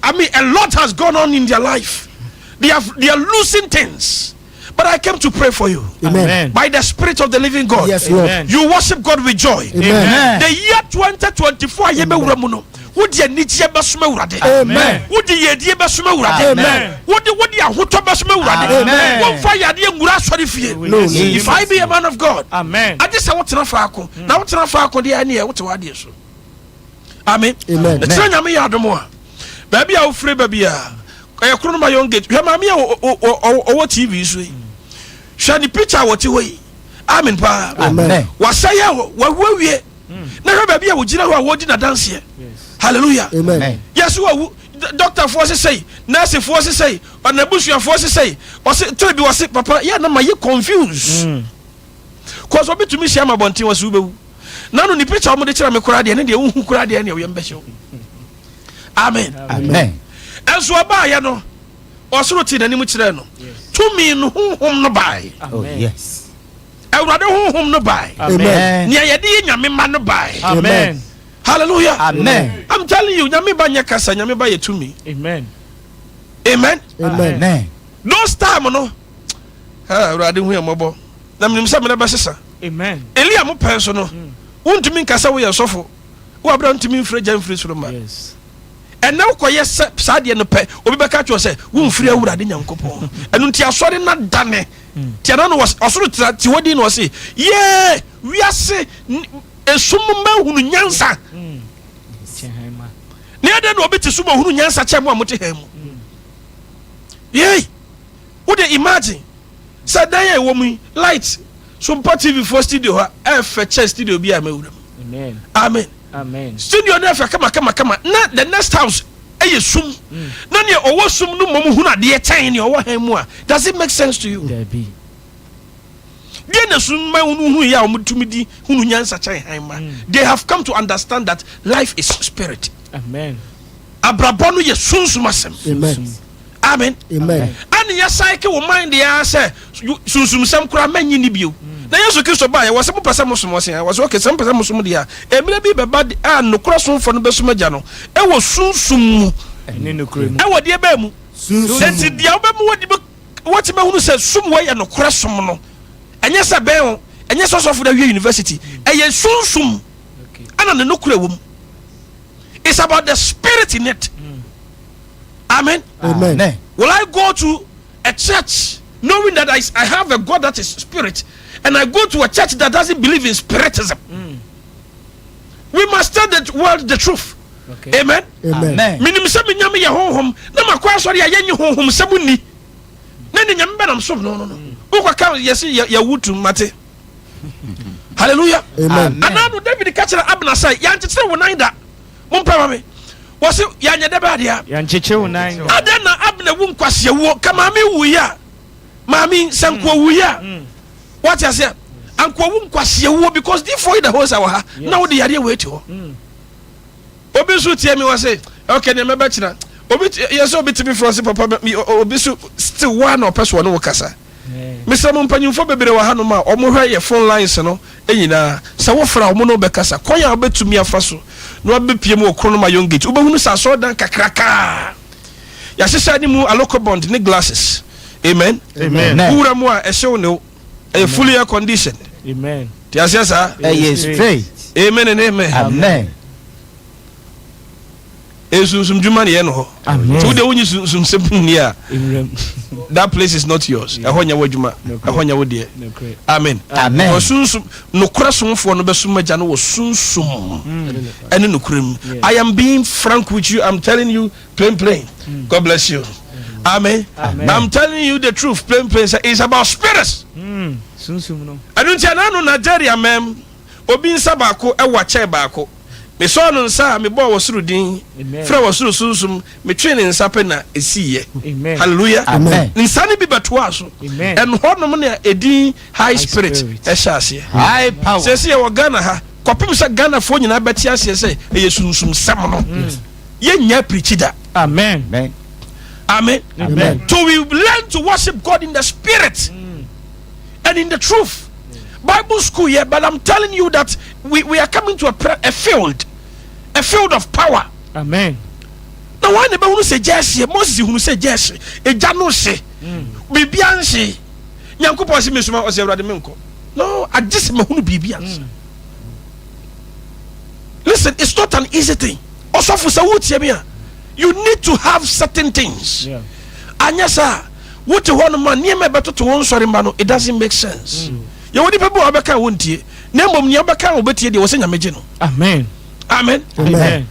I mean, a lot has gone on in their life. They are losing things. But I came to pray for you. Amen. By the Spirit of the living God. Yes, Lord. Amen. You worship God with joy. Amen. The year 2024 yɛbɛwura mu no, wode anigyeɛ bɛsom Awurade. Amen. Wode yɛdie bɛsom Awurade. Amen. Wode ahotɔ bɛsom Awurade. Amen. Womfa yadeɛ nwura asɔre fie. No, no. If I be a man of God, Amen. agye sɛ wotena faako. Na wotena faako deɛ ɛneɛ wote w'adeɛ so. Amen. Amen. Ɛkyerɛ Nyame yɛ adom a, baabi a wofiri ba bi a, ɛyɛ koro no ma yɔn gate. Hwɛ maame a ɔwɔ TV so yi. Hwɛ ne picture a wɔte hɔ yi. Amen paa. Amen. Wasɛ yɛ hɔ, wawu awie. Na hwɛ baabi a wɔgyina hɔ a wɔdi n'adanseɛ. Hallelujah. Amen. Yɛsi wawu. Dɔktafoɔ sesei, nɛɛsefoɔ sesei, ɔnabusuafoɔ sesei. Ɔse tiri bi wɔse papa yɛ na ma yɛ confuse. Kɔsɔ obi tumi hyia ma abɔnten wɔse wobɛwu. Na no ne picture wɔn de kyerɛ me koraa deɛ ne deɛ wohu koraa deɛ ne ɔyɛ mbɛhyɛ wo. Amen. Amen. Ɛnso ɔbaayɛ no ɔsoro te n'anim kyerɛɛ no. Tumi no honhom no bae. Oh yes. Awurade honhom no bae. Amen. Nea yɛde yɛ nyame ma no bae. Amen. Hallelujah. Amen. I'm telling you, nyame ba nyɛ kasa, nyame ba yɛ tumi. Amen. Amen. Amen. Amen. Those time no, Awurade hu yɛn mmɔbɔ. Na menim sɛ mmerɛ bɛsesa. Amen. Elia mo pɛn so no, wontumi nka sɛ woyɛ sɔfo. Wo abira ntumi mfiri agya mfiri soro ma. Yes. Ɛnɛ wokɔyɛ sɛ saa deɛ no pɛ, obi bɛka kyerɛ sɛ womfiri Awurade Nyankopɔn. Ɛno nti asɔre no adane. Nti ɛna no ɔsoro tena te hɔ din na ɔse, yee, wiase esum mma hunu nyansa. Na ɛdɛn na obi te sum ohunu nyansa kyɛn mo a mote hann mu. Yei, wo de imagine sɛ dan a ɛwɔ mu yi, light so mpa TV foɔ studio ha ɛfɛ kyɛn studio bi a mɛwura mu. Amen. Amen. Studio no ɛfɛ kama kama kama na the next house ɛyɛ sum na nea ɔwɔ sum no mmom hunu adeɛ kyɛn nea ɔwɔ hann mu a, does it make sense to you? Dabi. Deɛ na sum ma hunu hunu yɛ a wɔn tumi di hunu nyansa kyɛn hann ma. They have come to understand that life is spirit. Amen. Abrabɔ no yɛ sunsum asɛm. Amen. Amen. Amen. Ɛne yɛ psyche wo mind ya sɛ sunsumsɛm koraa mɛnyi ni bio. Na Yesu Kristo baeɛ wɔ sɛ mopɛ sɛ mosom ɔse wɔ sɛ okay sɛ mopɛ sɛ mosom deɛ a mmerɛ bi bɛba a nokorɛ somfoɔ no bɛsom agya no ɛwɔ sunsum mu ɛwɔ deɛ bɛɛ mu. Enti deɛ wobɛma wadi wɔte bɛhunu sɛ sum wɔ yɛ nokorɛ som no ɛnyɛ sɛ bɛn o ɛnyɛ sɛ ɔsɔfo no awie university ɛyɛ sunsum ɛna ne nokorɛ wɔ mu. It's about the spirit in it. Amen. Amen. Will I go to a church knowing that I have a God that is spirit, and I go to a church that doesn't believe in spiritism? We must tell the world the truth. Okay. Amen. Amen. Minim sɛ me nyame yɛ honhom na makɔ asɔre a yɛnye honhom sɛm nni. Na ne Nyame bɛnam som no no no. Wokɔka yɛse yɛwo tum mate. Hallelujah. Amen. Anaa no David ka kyerɛ Abner sɛ yɛankyekyere wo nan da. Mompɛ ma me. Wɔse yɛanyɛ dɛ bɛ adeɛ a. Yɛnkyekyere wo nan. Adɛn na Abner wu nkwaseawuo? Ka maame wuiɛ a. Maame sɛ nkoa wuiɛ a. Wate aseɛ? Ankoa wu nkwaseawuo because difoɔ yi da hɔ sɛ wɔ ha na wode yareɛ wei te hɔ. Obi nso tie me wɔ se okay nea mɛbɛ kyena. Obi yɛ sɛ obi tumi frɛ ɔse papa obi so still waa na ɔpɛ so ɔne wo kasa. Mesrɛ mo mpanyimfoɔ bebree wɔ hanom a wɔn hwɛ yɛ phone lines no nyinaa. Sɛ wo frɛ a wɔn ne wo bɛkasa. Kwan a wobɛtumi afa so na wabɛpie mu wɔ Kronom Iron Gate. Wobɛhunu sɛ asɔredan kakrakaa yɛahyehyɛ ne mu alokobond ne glasses. Amen. Amen. Wowura mu a ɛhyew ne wo. Ɛyɛ fully air conditioned. Amen. Te aseɛ saa? Ɛyɛ straight. Amen and amen. Amen. Ɛyɛ sunsum dwuma na ɛyɛ no hɔ. Amen. Nti wo deɛ wonyi sunsum sɛm nni a, Nwuram. that place is not yours. Ɛhɔ nyɛ w'adwuma. Ɛhɔ nyɛ wo deɛ. Nokorɛ. Amen. Amen. Because sunsum, nokorɛ somfoɔ no bɛsom agya no wɔ sunsum ɛne nokorɛ mu. I am being frank with you. I'm telling you plain plain. God bless you. Amen. Amen. I'm telling you the truth plain plain. Sɛ it's about spirits. Sunsum no. Ɛno nti ɛna no Nigeria mɛm obi nsa baako ɛwɔ akyɛn baako. Mesɔɔ no nsa a mebɔɔ wɔ soro din, Amen. frɛ wɔ soro sunsum, metwee ne nsa pɛ na esiiɛ. Amen. Hallelujah. Amen. Nsa no bi bɛtoaa so. Amen. Ɛno hɔnom na edin high spirit spirit. ɛhyɛ aseɛ. High power. Seesei yɛwɔ Ghana ha, kɔpem sɛ Ghanafoɔ nyinaa bɛte aseɛ sɛ ɛyɛ sunsumsɛm no, yɛnnya pirikyi da. Amen. Amen. Amen. Amen. Till we learn to worship God in the spirit and in the truth. Bible school, yeah, but I'm telling you that we are coming to a field of power. Amen. Na wɔn na bɛhunu sɛ gya ahyeɛ. Moses hunu sɛ gya ahye, egya no hye, biribia nhye. Nyankopɔn se mesoma, ɔsɛ Awurade menkɔ. No, agye sɛ mahunu biribi ansa. Listen, it's not an easy thing. Ɔsɔfo sɛ wotie me a, you need to have certain things. Anyɛ saa, wote hɔ nom a nneɛma ɛbɛtoto wo nsɔre mma no, it doesn't make sense. Yɛwɔ nipa bi wɔ hɔ a wobɛka a wontie, na mmom nea wobɛka a wɔbɛtie deɛ, wɔ sɛ Nyame gye no. Amen. Amen. Amen.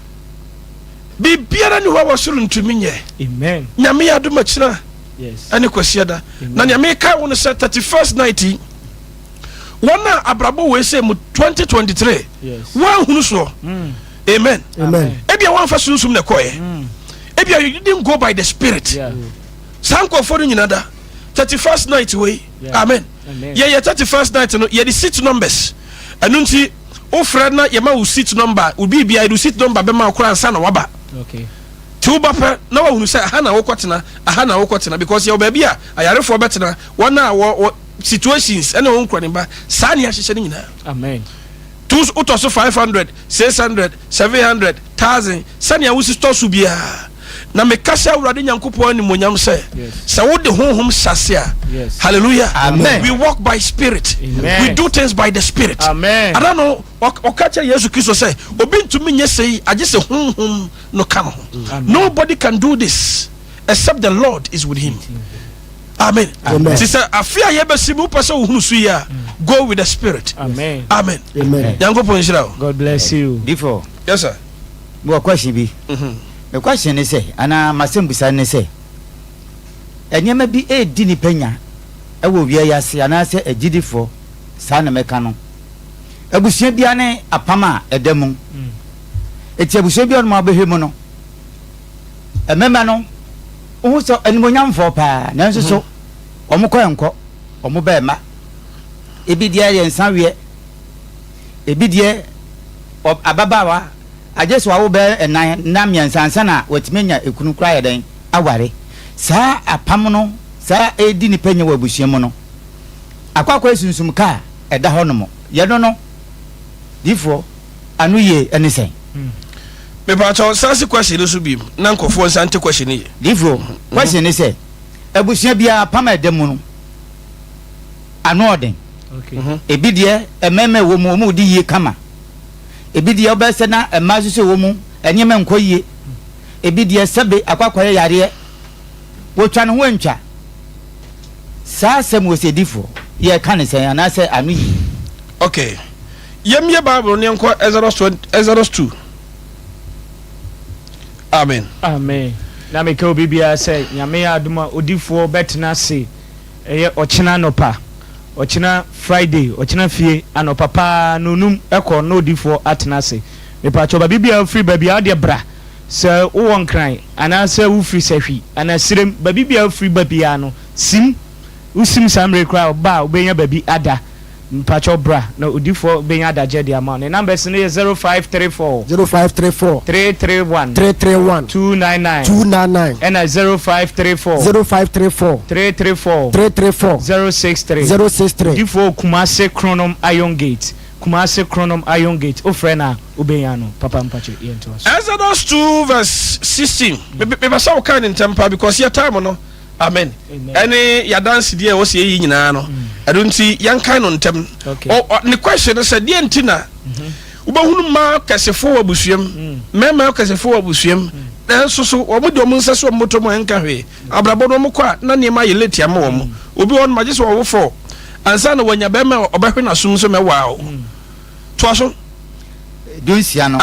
Biribiara ni hɔ a wɔ soro ntumi nyɛ. Amen. Nyame yɛ adom akyina Yes. ɛne Kwasiada. Na nea meka wo no sɛ 31st night yi, wɔn a abrabɔ wei sɛ mu 2023 Yes. wɔanhunu soɔ. Amen. Amen. Ebia wɔamfa sunsum na ɛkɔɛ. Ebia you didn't go by the spirit. Saa nkurɔfoɔ no nyina da 31st night wei. Yeah. Amen. Amen. Yɛyɛ 31st night no, yɛde seat numbers. Ɛno nti wofrɛ na yɛma wo seat number, wo biribia yɛde wo seat number bɛma wo koraa ansa na waba. Okay. Nti woba pɛ na wahunu sɛ aha na wokɔtena, aha na wokɔtena, because yɛwɔ baabi a ayarefoɔ bɛtena, wɔn a wɔ wɔ situations ɛne wɔn nkura ne ba, saa ne ahyehyɛ no nyinaa. Amen. Tu wotɔ so 500, 600, 700, 1000, sɛnea wosi tɔ so biara. Na meka sɛ Awurade Nyankopɔn animuonyam sɛ, Yes. sɛ wode honhom hyɛ a, Yes. hallelujah. Amen. We walk by spirit. Amen. We do things by the spirit. Amen. Ada no ɔka kyerɛ Yesu Kristo sɛ obi ntumi nyɛ sei agye sɛ honhom no ka no ho. Nobody can do this except the Lord is with him. Amen. Amen. Ti sɛ afe a yɛbɛsi mu wopɛ sɛ wohunu so yi a, go with the spirit. Amen. Amen. Amen. Nyankopɔn nhyira wo. God bless you. Before. Yes sir. Mewɔ question bi. Me question ne sɛ, anaa m'asɛmbusa ne sɛ, nneɛma bi redi nnipa nya wɔ wia yi ase anaasɛ agyidifoɔ, saa na mɛka no. Abusua biara ne apam a ɛda mu. Eti abusua biara nom a wobɛhwɛ mu no, mmarima no, wohu sɛ animuonyamfoɔ paa, nanso so wɔn kɔ nkɔ, wɔn ba mma. Ebi deɛ yɛ nsa weɛ, ebi deɛ ababaawa agye sɛ wawo bɛyɛ nnan na mmiɛnsa ansa na watumi anya ekunu koraa ayɛ dɛn aware. Saa apam no, saa ɛredi nipa nya wɔ abusua mu no, akɔ akɔyɛ sunsum ka a ɛda hɔ nom. Yɛno no, difoɔ, ano yie ne sɛn? Mepakyɛw, san si question no so bio na nkurɔfoɔ nsa nte question no yie. Difoɔ, question ne sɛ, abusua biara apam a ɛda mu no, ano ɔden. Ebi deɛ, mmarima ɛwɔ mu, wɔn redi yie kama. Ebi deɛ, wobɛyɛ sɛ na mmaa nso so wɔ mu, nneɛma nkɔ yie. Ebi deɛ, sɛbe akɔ akɔyɛ yareɛ. Wɔtwa ne ho antwa. Saa asɛm wɔ sɛ difoɔ, yɛreka ne sɛn anaasɛ ano yie? Okay. Yɛmmie Bible no yɛnkɔ Exodus 20, Exodus 2. Amen. Amen. Na meka obi biara sɛ Nyame yɛ adom a odifoɔ bɛtena ase ɛyɛ ɔkyena anɔpa, ɔkyena Friday, ɔkyena fie anɔpa paa nonum ɛkɔ na odifoɔ atena ase. Mepakyɛw baabi biara wofiri ba biara wodeɛ bra, sɛ wowɔ Nkran anaasɛ wofiri Sahwi anaa Sirem, baabi biara wofiri ba biara no sim, wosim saa mmerɛ yi koraa ba a wobɛnya baabi ada. Mpakyɛw bra na odifoɔ bɛnya adagyɛ de ama wo. Ne numbers no yɛ 0534. 0534. 331. 331. 299. 299. Ɛna 0534. 0534. 334. 334. 063. 063. Odifoɔ wɔ Kumase Kronom Iron Gate. Kumase Kronom Iron Gate. Wofrɛ no a wobɛnya no. Papa mpakyɛ yɛntoa so. Exodus 2 verse 16. Mepɛ sɛ wokan no ntɛm paa because yɛ time no. Amen. Ɛne yɛadansedie a ɛwɔ sɛ yɛyi nyinaa no. Ɛno nti yɛnkan no ntɛm. Ne question no sɛ deɛ nti na wobɛhunu mmaa kɛsefoɔ wɔ abusuam, mmarima kɛsefoɔ wɔ abusuam, nanso so wɔn de wɔn nsa so wɔn bɔtɔ mu a ɛnka hwee. Abrabɔ no wɔn kɔ a na nneɛma ayɛ late ama wɔn. Obi wɔ hɔ no magye sɛ wɔwo fɔ ansa na wɔanya bɛrima a ɔbɛhwe n'asom sɛ mɛwaa o. Toa so. Dunsia no.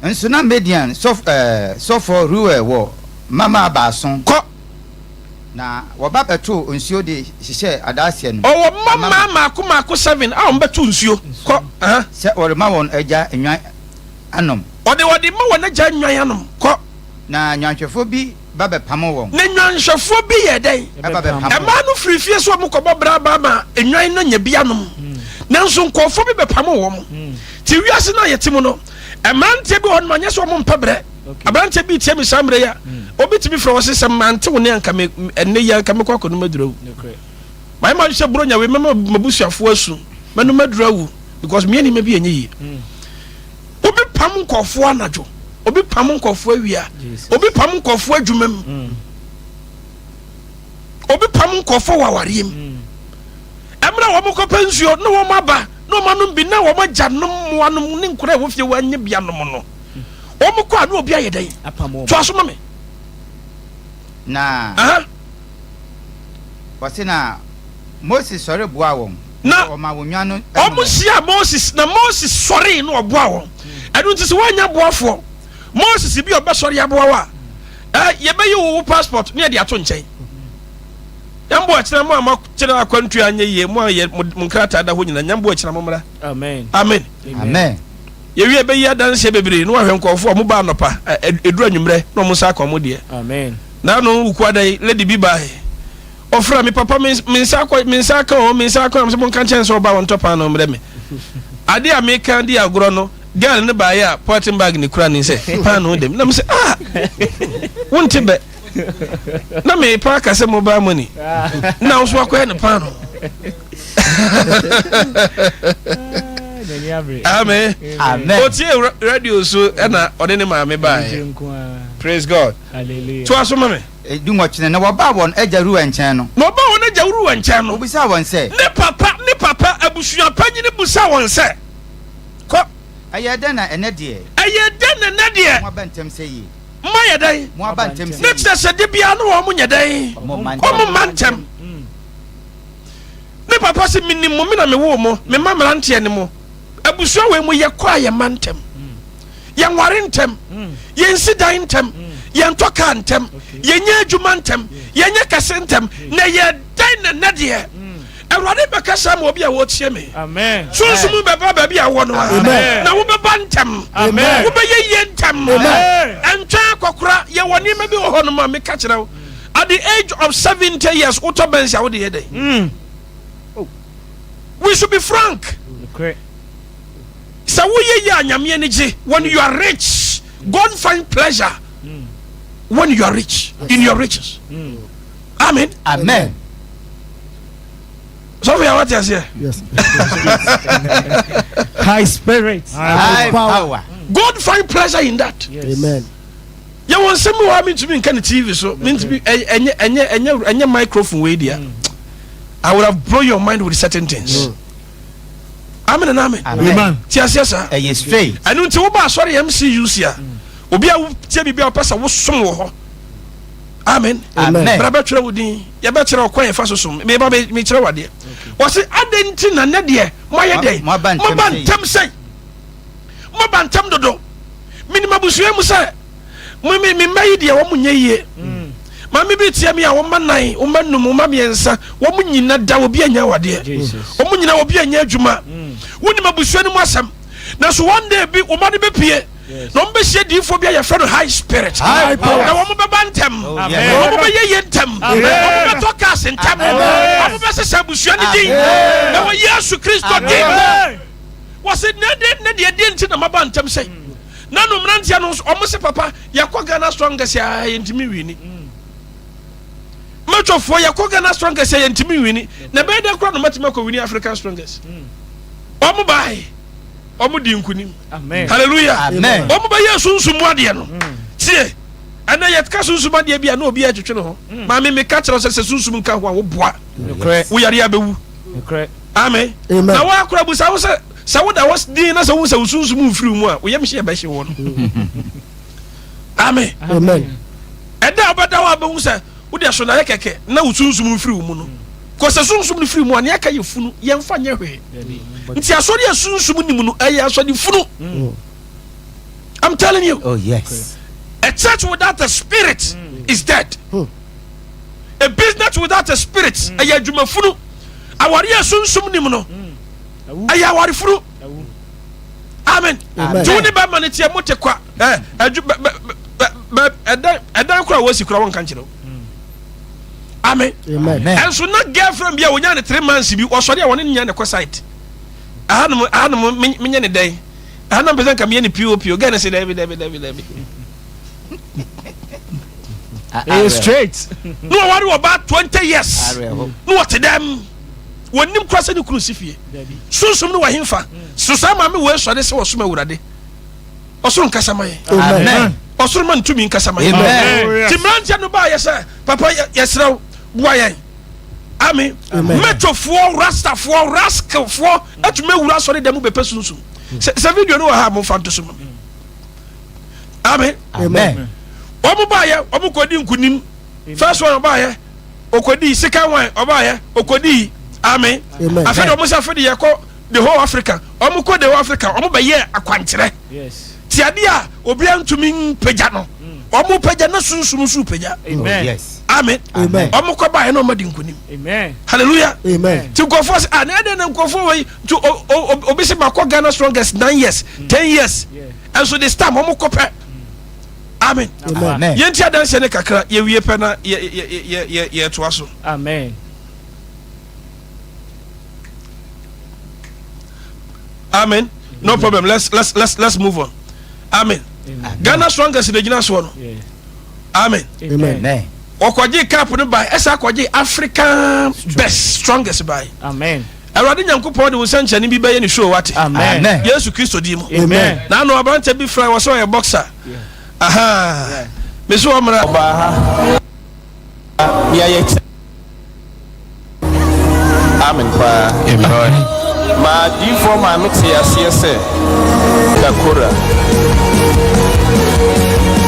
Nso na Midian sɔfoɔ Reuel wɔ mmammaa baason. Kɔ. Na wɔba bɛtoo nsuo de hyehyɛɛ adaaseɛ no. Ɔwɔ mmammaa mmaako mmaako seven a wɔbɛto nsuo. Kɔ. Aha. Sɛ wɔrema wɔn agya nnwan anom. Ɔde wɔde ma wɔn agya nnwan anom. Kɔ. Na nnwanhwɛfoɔ bi ba bɛpamoo wɔn. Na nnwanhwɛfoɔ bi yɛɛ dɛn? Ba bɛpamoo wɔn. Mmaa no firii fie sɛ wɔrekɔbɔ bra aba ama nnwan no anya bi anom. Nanso nkurɔfoɔ bi bɛpamoo wɔn. Te wiase no a yɛte mu no, mmeranteɛ bi wɔ hɔ nom anyɛ sɛ wɔn mpɛ brɛ. Aberanteɛ bi tie me saa mmerɛ yi a, obi tumi frɛ wɔ se sɛ mante wo ne anka me ɛnnɛ yi anka mekɔ akɔnum aduru awu. Mayɛ ma sɛ buronya wei mɛma m'abusuafoɔ asu, mɛnum aduru awu because meyɛ nneɛma bi ɛnyɛ yie. Obi pam nkɔfoɔ anadwo, obi pam nkɔfoɔ awia, obi pam nkɔfoɔ adwuma mu, obi pam nkɔfoɔ wɔ awareɛ mu. Mmerɛ a wɔkɔpɛ nsuo na wɔn aba na wɔn anom bi na wɔn agyanom mmoa nom ne nkwadaa a ɛwɔ fie hɔ anya bi anom no, wɔn kɔ a na obi ayɛ dɛn? Toa so ma me. Na wɔse na Moses sɔre boaa wɔn. Na wɔma wɔn nwa no. Wɔn hyia Moses na Moses sɔree na ɔboa wɔn. Ɛno nti sɛ wɔanya boafoɔ Moses bi a ɔbɛsɔre aboa wo a, yɛbɛyi wo wo passport ne yɛde ato nkyɛn. Nyame boa kyena mo a moakyerɛ akwantu anyɛ yie, mo a yɛ mo nkrataa da hɔ nyina, Nyame boa kyena mo mmra. Amen. Amen. Amen. Yɛwie bɛyi adanseɛ bebree na wahwɛ nkurɔfoɔ a wɔba anɔpa, ɛduru anwummerɛ na wɔn nsa aka wɔn deɛ. Amen. Na ano wukuada yi, lady bi bae. Ɔfrɛ me papa me nsa akɔ me nsa aka o me nsa aka o sɛ monka nkyɛn sɛ ɔba wɔntɔ paano mmrɛ me. Adeɛ a meka di agorɔ no girl no baeɛ a polythene bag ne kura ne sɛ paano dɛm na me sɛ ah wonte bɛ. Na mepa aka sɛ mobile money na wo so akɔyɛ no paano. Amen. Amen. Otie radio so ɛna ɔne ne maame baeɛ. Praise God. Toa so ma me. Dunwɔtwe no, na wɔbaa wɔn agya Reuel nkyɛn no. Na wɔbaa wɔn agya Reuel nkyɛn no. Obisaa wɔn sɛ. Ne papa, ne papa abusua panyin bisaa wɔn sɛ, Kɔ. Ɛyɛɛ dɛn na ɛnnɛ deɛ. Ɛyɛɛ dɛn na ɛnnɛ deɛ. Moaba ntɛm sɛ yie? Moayɛ dɛn? Moaba ntɛm sɛ Ne yie? kyerɛ sɛ da biara na wɔn nyɛ dɛn? Wɔn mma ntɛm. Ne papa se, Menim mo, me na mewoo mo, me mma mmeranteɛ ne mo. Abusua wei mu yɛkɔ a yɛmma ntɛm. Yɛnware ntɛm, yɛnsi dan ntɛm, yɛntɔ kaa ntɛm, yɛnyɛ adwuma ntɛm, yɛnyɛ kɛse ntɛm. Na ɛyɛ dɛn na nnɛ deɛ Awurade bɛkasa ama obi a wɔretie me? Sunsum bɛba baabi a wɔ no a, na wobɛba ntɛm, wobɛyɛ yie ntɛm. Ɛntwɛn akɔkora. Yɛwɔ nneɛma bi wɔ hɔ nom a meka kyerɛ wo, at the age of 70 years wotɔ Benz a wode yɛ dɛn? We should be frank. Sɛ woyɛ yie a Nyame ani gye. When you are rich, God find pleasure when you are rich, in your riches. Amen. Amen. Sɔfo yà wate aseɛ. Yes. High spirit. High power. God find pleasure in that. Yes. Amen. Yɛ wɔn nsɛm bi wɔ ha mintumi nka ne TV so mintumi ɛnyɛ ɛnyɛ ɛnyɛ ɛnyɛ microphone wei deɛ. I would have blown your mind with certain things. Mm. Amen and amen. Amen. Ti aseɛ saa. Ɛyɛ straight. Ɛnu nti wo ba asɔre MCUC a obi a wotie biribi a wopɛ sɛ wosom wɔ hɔ. Amen. Amen. Bra bɛtwerɛ wo din. Yɛbɛkyerɛ ɔkwan yɛfa so som. Meba mekyerɛ wo adeɛ. Wɔse adɛn nti na nɛ deɛ moayɛ dɛn? Moaba ntɛm sɛi. Moaba ntɛm dodo. Menim abusua mu sɛ. Me me me mma yi deɛ wɔn nyɛ yie. Maame bi tia mi a wɔn mma nan, wɔn mma num, wɔn mma mmiɛnsa, wɔn nyina da obi anya awadeɛ. Wɔn nyina obi anya adwuma. Wonim abusua no mu asɛm. Nanso one day bi wɔn mma no bɛpie na wɔn bɛhyia diifoɔ bi a yɛfrɛ no high spirit. Na wɔn bɛba ntɛm. Wɔn bɛyɛ yie ntɛm. Wɔn bɛtɔ cars ntɛm. Wɔn bɛsesa abusua no din. Ɛwɔ Yesu Kristo din. Wɔsi ne de ne deɛ deɛ nti na maba ntɛm sɛ. Na no mmeranteɛ no nso wɔn se papa yɛkɔ Ghana strongest a yɛntumi nwini. Matwafoɔ yɛkɔ Ghana strongest a yɛntumi nwini. Na ɛbɛyɛ dɛ koraa na wɔatumi akɔ wini African strongest. Wɔn baae wɔn di nkunim. Hallelujah. Amen. Wɔn bɛyɛ sunsum mu adeɛ no. Tie ɛnɛ yɛka sunsum adeɛ bi a na obi ɛtwetwe ne ho. Maame meka kyerɛ sɛ sɛ sunsum nka ho a woboa. Woyare abɛwu. Amen. Na woakora busa wo sɛ Sɛ woda hɔ dinn na sɛ wohu sɛ wo sunsum mfiri wo mu a, wo yam hye ɛbɛhye wo no. Amen. Amen. Ɛda a wobɛda hɔ a bɛhu sɛ wode ɛso na ayɛ kɛkɛ na wo sunsum mfiri wo mu no. Kɔ sɛ sunsum no firi mu a, nea aka yɛ funu, yɛmfa nyɛ hwee. Nti asɔre a sunsum ni mu no, ɛyɛ asɔre funu. Mm. I'm telling you. Oh, yes. A church without a spirit mm. is dead. Mm. A business without a spirit, mm. ɛyɛ adwuma funu. Aware a sunsum ni mu no. Mm. Ɛyɛ awarefunu. Amen. Nti wo ne bɛma no teɛ mote kwa ɛdan kora wɔsi kora wɔnka nkyerɛ wo. Amen. Ɛnso na girlfriend bi a wɔnya ne three months bi wɔsɔre a wɔne ne nya ne kɔ site. Ahanom ahanom menyɛ ne dɛn. Ahanom pɛ sɛ nka meyɛ ne pio pio. Girl no sɛ daabi daabi daabi daabi. Ɛyɛ straight. Na wɔware ɔbaa 20 years. Na wɔte dɛm. Wɔnnim koraa sɛ ne kunu si fie. Sunsum no wɔ hefa? So saa maame wei sɔre sɛ ɔsom Awurade? Ɔsoro nkasa ma yɛn. Amen. Ɔsoro ma ntumi nkasa ma yɛn. Amen. Ti mmeranteɛ no baayɛ sɛ papa yɛsrɛ wo boa yɛn. Amen. Metofoɔ, rastafoɔ, rascalfoɔ atumi awura asɔre dɛm bɛpɛ sunsum. Sɛ sɛ video no wɔ ha a momfa nto so ma me. Amen. Amen. Wɔn baayɛ wɔn kɔdi nkunim. First one ɔbaayɛ. Okodii second one ɔbaayɛ okodii amen afei de ɔmo sɛ afei de yɛkɔ the whole Africa ɔmo kɔ the whole Africa ɔmo bɛyɛ akwankyerɛ ti adeɛ a obiara ntumi mpagya no ɔmo pagya na sunsum nso pagya amen ɔmo kɔ baayɛ na ɔmo adi nkunim hallelujah ti nkurɔfoɔ sɛ ah na ɛdɛ na nkurɔfoɔ wɔ yi nti obi sɛ makɔ Ghana strongest 9 years 10 years ɛnso this time ɔmo kɔ pɛ. Amen. Amen. Yɛnti adanseɛ no kakra, yɛwie pɛ na yɛtoa so. Amen. Amen. No problem. Let's let's let's let's move on. Amen. Amen. Ghana strongest na gyina soɔ no. Amen. Amen. Ɔkɔgye cup no bae, ɛsɛ akɔgye African best strongest bae. Amen. Awurade Nyankopɔn de wo nsɛnkyerɛnne bi bɛyɛ ne show wate. Amen. Yesu Kristo din mu. Amen. Na ano aberante bi frɛ wɔ sɛ ɔyɛ boxer. Aha. Me so ɔmmra. Ɔbaa ha. Nea yɛkyɛ. Amen paa. Amen. Ma adiyifoɔ maa me tee aseɛ sɛ Dakora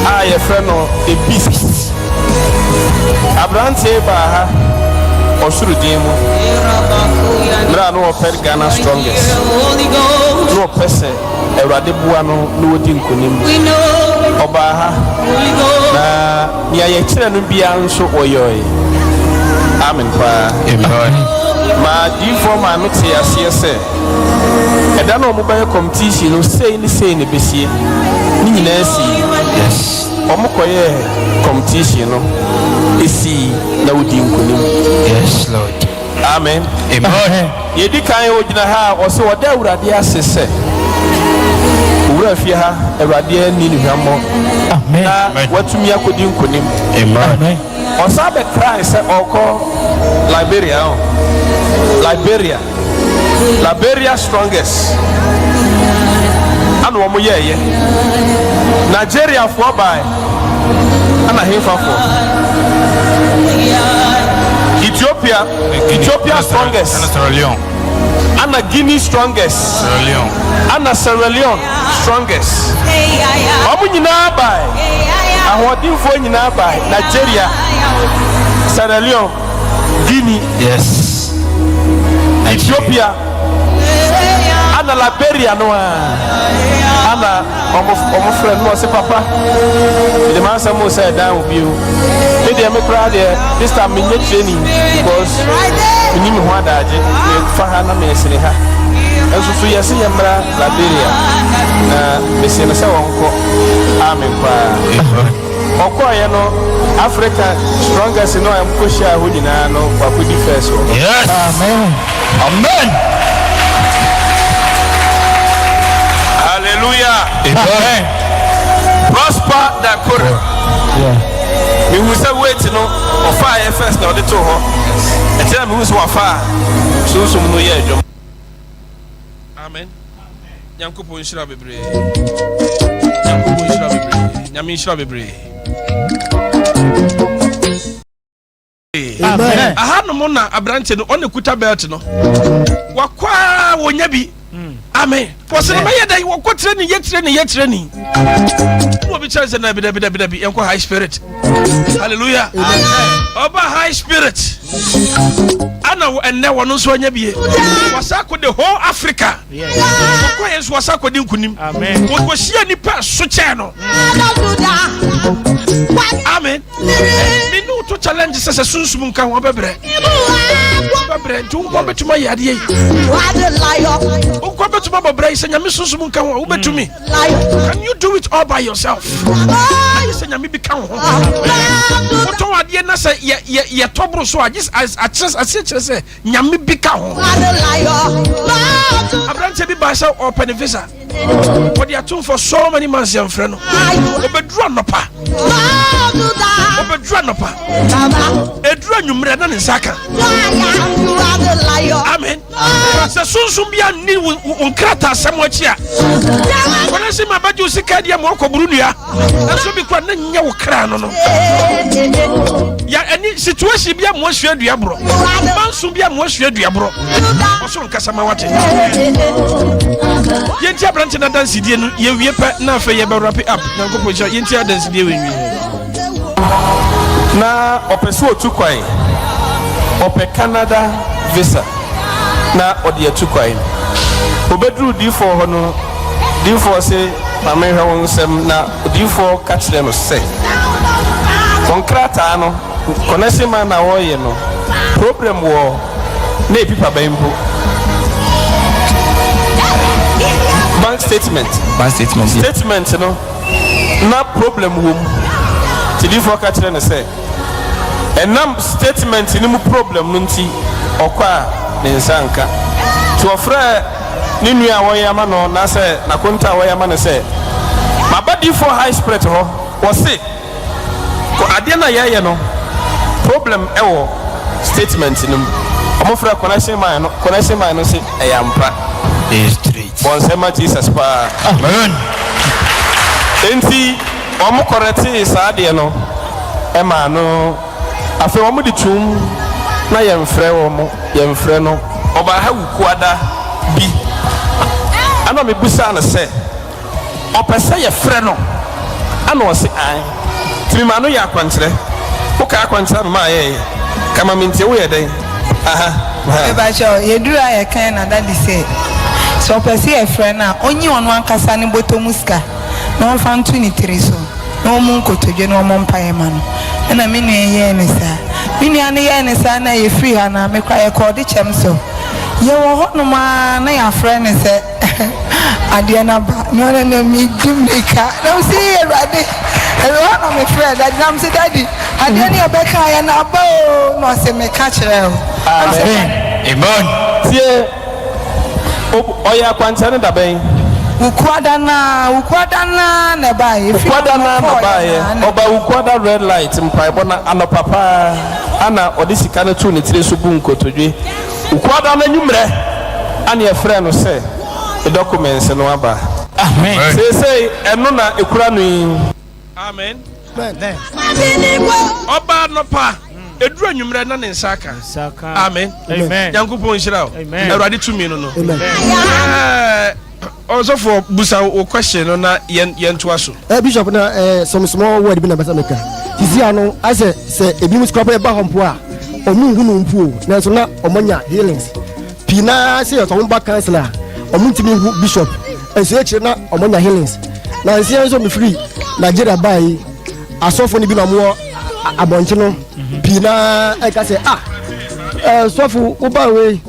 a yɛfrɛ no The Beast aberanteɛ yi baa ha ɔsoro din mu mmerɛ a na ɔpɛ Ghana Strongest na ɔpɛ sɛ Awurade boa no na ɔdi nkonim. Ɔbaa ha na nea yɛkyerɛ no biara nso ɔyɔe. Amen paa. Amen. Ma adiyifoɔ maa me tee aseɛ sɛ ɛda no a wɔbɛyɛ competition no sei ne sei na ɛbɛsie. Ne nyinaa sii. Yes. Wɔkɔyɛɛ competition no, ɛsii na wɔdii nkonim. Yes, Lord. Amen. Amen. Deɛ ɛdi kan ɔgyina ha a ɔsɛ ɔda Awurade ase sɛ owura fie ha Awurade anni no hwammɔ na watumi akɔdi nkonim. Amen. Ɔsan bɛkrae sɛ ɔrekɔ Liberia o. Liberia. Liberia strongest. Ana wɔn yɛɛyɛ. Nigeriafoɔ bae. Ana hefafoɔ. Ethiopia, Ethiopia strongest. Ana Sierra Leone. Ana Guinea strongest. Sierra Leone. Ana Sierra Leone strongest. Wɔn nyinaa bae. Ahoɔdenfoɔ nyinaa bae. Nigeria, Sierra Leone, Guinea, Ethiopia, ana Liberia no a. Ana ɔmo ɔmo frɛ no na ɔse papa mede m'asɛm wo sɛ ɛdan wo bio. Me deɛ me koraa deɛ this time menyɛ training because menni me ho adaagye mefa ha na mesene ha. Nso so yɛse yɛmmra Liberia na mese no sɛ ɔnkɔ. Amen paa. Ɔkɔeɛ no Africa strongest no a wɔkɔhyiaa hɔ nyinaa no wakɔdi first wɔ hɔ. Yes. Amen. Amen. Hallelujah. Amen. Prosper Dakore. Yeah. Mehu sɛ weight no ɔfaeɛ first na ɔde too hɔ. Ɛkyerɛ mehu sɛ wafa a sunsum no yɛ adwuma. Amen. Nyankopɔn nhyira bebree. Nyankopɔn nhyira bebree. Nyame nhyira bebree. Amen. Aha nom na aberante no ɔna kuta belt no. Wakɔ a wɔnya bi. Amen. Wɔsɛ no mɛyɛ dɛn wɔkɔ training yɛ training yɛ training. Na obi kyerɛ sɛ dabi dabi dabi dabi yɛnkɔ high spirit. Hallelujah. Ɔba high spirit. Ana ɛnɛ wɔn nso anya bie. Wɔsa kɔ the whole Africa. Wɔkɔ yɛn nso wɔsa kɔ di nkunim. Wɔkɔhyia nipa so kyɛn no. Amen. Me ne woto challenge sɛ sɛ sunsum nka ho ɔbɛbrɛ. Ɔbɛbrɛ nti wo nkwa bɛtumi ayɛ adeɛ yi. Wo nkwa bɛtumi abɔ brɛ yi sɛ nyame sunsum nka ho a wobɛtumi. Can you do it all by yourself? Ayɛ sɛ nyame bi ka wo ho. Wotɔn adeɛ na sɛ yɛtɔ boro so a akyerɛ aseɛ kyerɛ sɛ nyame bi ka ho. Aberanteɛ bi baa sɛ ɔpɛ ne visa. Wɔde atom for so many months yɛmfrɛ no. Ɔbɛduru anɔpa. Ɔbɛduru anɔpa. Ɛduru anwummerɛ na ne nsa aka. Amen. Sɛ sunsum bi anni wo nkrataasɛm akyi a, wɔn sɛ ma bɛgye wo sika deɛ ma ɔkɔboro nnua nanso bi kora na nyɛ wo kra no no ya ɛne situation bi a mo asua dua borɔ manso bi a mo asua dua borɔ ɔsoro nkasa ma wate yɛnti aberante no adansedie no yɛwie pɛ na afei yɛbɛ wrap up. Nyankopɔn nhyira yɛnti adansedie wɔ nwie. Na ɔpɛ sɛ ɔtu kwan. Ɔpɛ Canada visa na ɔde atu kwan. Ɔbɛduruu diyifoɔ hɔ no, diyifoɔ se, Ma menhwɛ wo nsam. Na odiyifoɔ ka kyerɛɛ no sɛ, Wo nkrataa no, connection man na wɔreyɛ no, problem wɔ na epipa bɛn mpo. Bank statement. Bank statement. Statement no. Na problem wɔ mu. Nti diyifoɔ ka kyerɛɛ no sɛ, ɛnam statement no mu problem no nti, ɔkɔ a ne nsa nka. Nti ɔfrɛɛ ne nua a wɔyɛ ama no naasɛ n'akonta a wɔyɛ ama no sɛ, Maba diyifoɔ high spirit hɔ, wɔse kɔ adeɛ no a yɛyɛ no problem wɔ statement no mu. Wɔfrɛɛ connection man no, connection man no se ɛyɛ ampa. Bɔ nsɛm ma Jesus paa. Amen. Enti wɔn kɔrɛtee saa adeɛ no maa no. Afei wɔn de tuum na yɛnfrɛ wɔn, yɛnfrɛ no. Ɔbaa ha Wukuada bi ɛna me bisaa no sɛ ɔpɛ sɛ yɛfrɛ no ɛna ɔse ae. Nti me maa no yɛ akwankyerɛ. Wo kae akwankyerɛ a me maa yɛɛyɛ? Ka ma me ntie, wo yɛ dɛn? Aha, aha. Mepakyɛw, yɛduru a yɛkae na daddy sɛ, sɛ ɔpɛ sɛ yɛfrɛ no a, ɔnyi ɔno ankasa ne bɔtɔ mu sika na ɔmfa nto ne tiri so na ɔmmu nkotodwe na ɔmmɔ mpaeɛ ma no. Ɛna me nua yi yɛɛ no saa. Me nua no yɛɛ no saa na yɛfiri ha no a, me koraa yɛkɔɔ Ɔdekyɛm so. Yɛwɔ hɔnom ara na yɛafrɛ no sɛ adeɛ no aba. Me ɔno no medi mmirika na mese, Ee Awurade! Ɛwɔ hɔ na mefrɛɛ daddy na mese, Daddy, Adeɛ ne ɔbɛka yɛ no aba oo na ɔse meka kyerɛɛ wo. Amen. Amen. Tie, ɔyɛ akwankyerɛ no dabɛn? Wukuada no ara, Wukuada no ara na ɛbaeɛ. Ɛfiri Wukuada hɔ no ara na mekɔeɛ ɔbaeɛ. no ara na Ɔbaa Wukuada red light mpaebɔ no anɔpa paa ana ɔde sika no too ne tiri so buu nkotodwe. Wukuada no anwummerɛ ana yɛfrɛɛ no sɛ ne documents no aba. Amen. Seesei ɛno na ɛkura no yi. Amen. Ɔba anɔpa, ɛduru anwummerɛ na ne nsa aka. Amen. Nyankopɔn nhyira wo. Awurade tumi no no. Ɔsɔfoɔ busa wo question no na yɛntoa so. Eh, Bishop na eh, some small word bi na bɛsɛ meka. Sisi ano asɛ sɛ ebinom sika pɛ ba hɔ mpo a ɔmo nhu no mpo o nanso na ɔmo anya healings pii naa sɛ ɔmo ba council a ɔmo ntumi nhu bishop. Nso akyire na ɔmo nya healings. Na nsia nso mefiri Nigeria baa yi, asɔfo no bi na ɔmo wɔ abɔnten no pii na ɛka sɛ ah ɛɛ sɔfo woba wei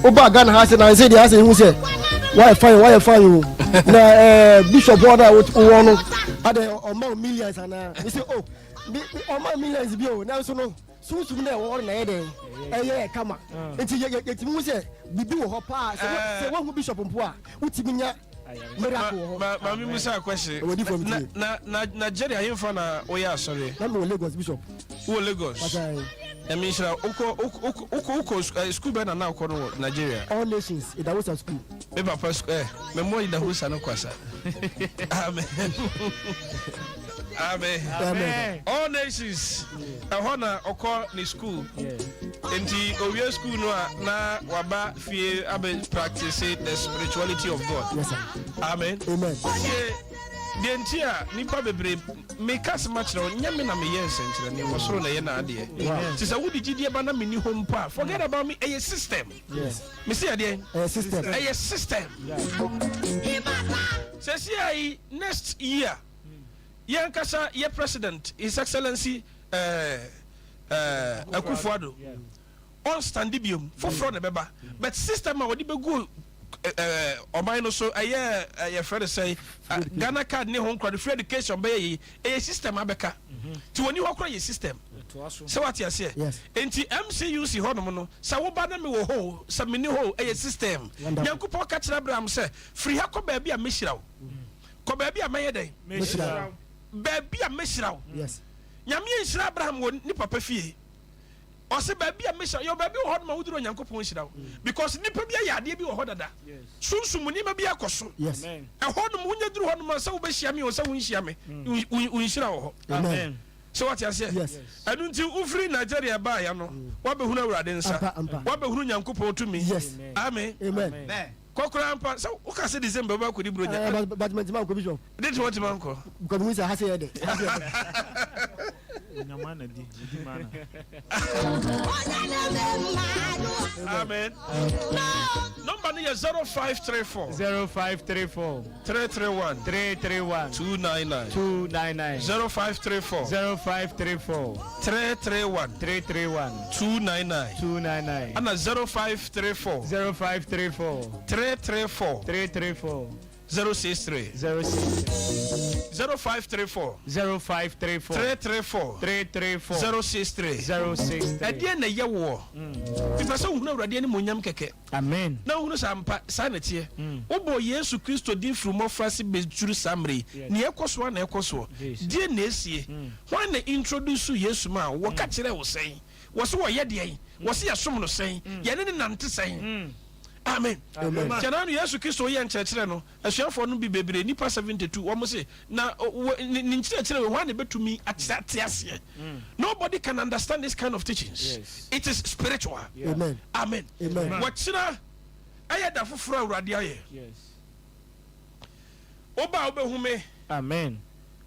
woba Ghana ha sɛ na nse deɛ asɛ ehu sɛ wayɛ fine wayɛ fine o na ɛɛ bishop hɔ na wowɔ no adɛ ɔma o millions anaa me sɛ oh me ɔma millions bi o nanso no sunsum na ɛwɔ hɔ no na ɛyɛ dɛn ɛyɛ kama nti yɛ yɛ yɛtumi hu sɛ biribi wɔ hɔ paa sɛ sɛ woahu bishop mpo a wotumi nya miracle wɔ hɔ. Ma ma mi musa question. Ɛwɔ di fam Na tie. na na Nigeria hemfa na woyɛ asɔre? Na mewɔ Lagos bishop. Wowɔ Lagos. Pakyɛ. Nyame nhyira wo. Wokɔ wokɔ wokɔ wokɔ eh, school bɛn na na wokɔ no wɔ Nigeria? All Nations Idahosa school. Me papa school eh me mmɔ Idahosa no kwasa. Amen. Amen. Amen. All Nations ɛhɔ na ɔkɔ ne school. Nti owie school no a na waba fie abɛ practice the spirituality of God. Yes sir. Amen. Amen. Tie deɛ nti a nipa bebree meka asɛm akyerɛ wo nyɛ me na meyɛ nsɛnkyerɛnne ɔsoro na ɛyɛ n'adeɛ. Nti sɛ wode gyidie ba na menni hɔ mpo a forget about me ɛyɛ system. Yes. Mesi ɛdeɛ Ɛyɛ system. ɛyɛ system. Sɛsi ayi next year yɛn kasa yɛ president his excellency ɛɛ ɛɛ Akufo-Addo ɔnstande biom foforɔ na ɛbɛba but system a wɔde bɛgu ɛɛ ɔman no so ɛyɛ yɛfrɛ no sɛ Ghana card ne ho nkora no free education bɛyɛ yie ɛyɛ system abɛka nti wɔni hɔ kora yɛ system sɛ wate aseɛ nti MCUC hɔnom no sɛ woba na mewɔ hɔ o sɛ menni hɔ o ɛyɛ system. Nyankopɔn ka kyerɛ Abraham sɛ firi ha kɔ baabi a mɛhyira wo kɔ baabi a mɛyɛ dɛn baabi a mɛhyira wo. Nyame anhyira Abraham wɔ ne papa fie. Ɔse baabi a mɛhyira yɛ baabi wɔ hɔ no ma woduru Onyankopɔn nhyira wo because nipa bi ayɛ adeɛ bi wɔ hɔ dada. Sunsum mu nneɛma bi akɔ so. Ɛhɔ nom wonya duru hɔ nom a sɛ wobɛhyia me o sɛ wonhyia me wo nhyira wɔ hɔ. Sɛ wate aseɛ? Ɛno nti wofiri Nigeria baeɛ no woabɛhunu Awurade nsa. Woabɛhunu Nyankopɔn tumi. Amen. Kɔ koraa mpa sɛ woka sɛ December wobɛ akɔdi buronya. Eh, but but mɛntumi ankɔ bishop. De nti wɔntumi ankɔ. Because mehu sɛ ha sɛ yɛ dɛ. Ha sɛ yɛ dɛ. Onya mana di, odi mana. Amen. Number no yɛ 0534. 0534. 331. 331. 299. 299. 0534. 0534. 331. 331. 299. 299. Ɛna 0534. 0534. 334. 334. 063. 063. 0534. 0534. 334. 334. 063. 063. Ɛdeɛn na ɛyɛ woɔ? Mepɛ sɛ wohunu Awurade animuonyam kɛkɛ. Amen. Na wohunu sɛ ampa saa na ɛteɛ. Wobɔɔ Yesu Kristo din firi mmɔfraase bɛduru saa mmerɛ yi. Nea ɛkɔ so ara na ɛkɔ soɔ. Deɛn na ɛsie? Hwan na introducuu Yesu maa wo? Wɔka kyerɛɛ wo sɛn? Wɔse wɔyɛ deɛn? Wɔse yɛsom no sɛn? Yɛne no nante sɛn? Amen. Kyɛ na ano Yesu Kristo yɛ nkyerɛkyerɛ no, asuafoɔ no bi bebree, nnipa 72, wɔn se, na ne nkyerɛkyerɛ wei, hwan na ɛbɛtumi ate aseɛ? Nobody can understand this kind of teachings. It is spiritual. Amen. Amen. Wɔkyena ɛyɛ da foforɔ a Awurade ayɛ. Woba a wobɛhu me. Amen.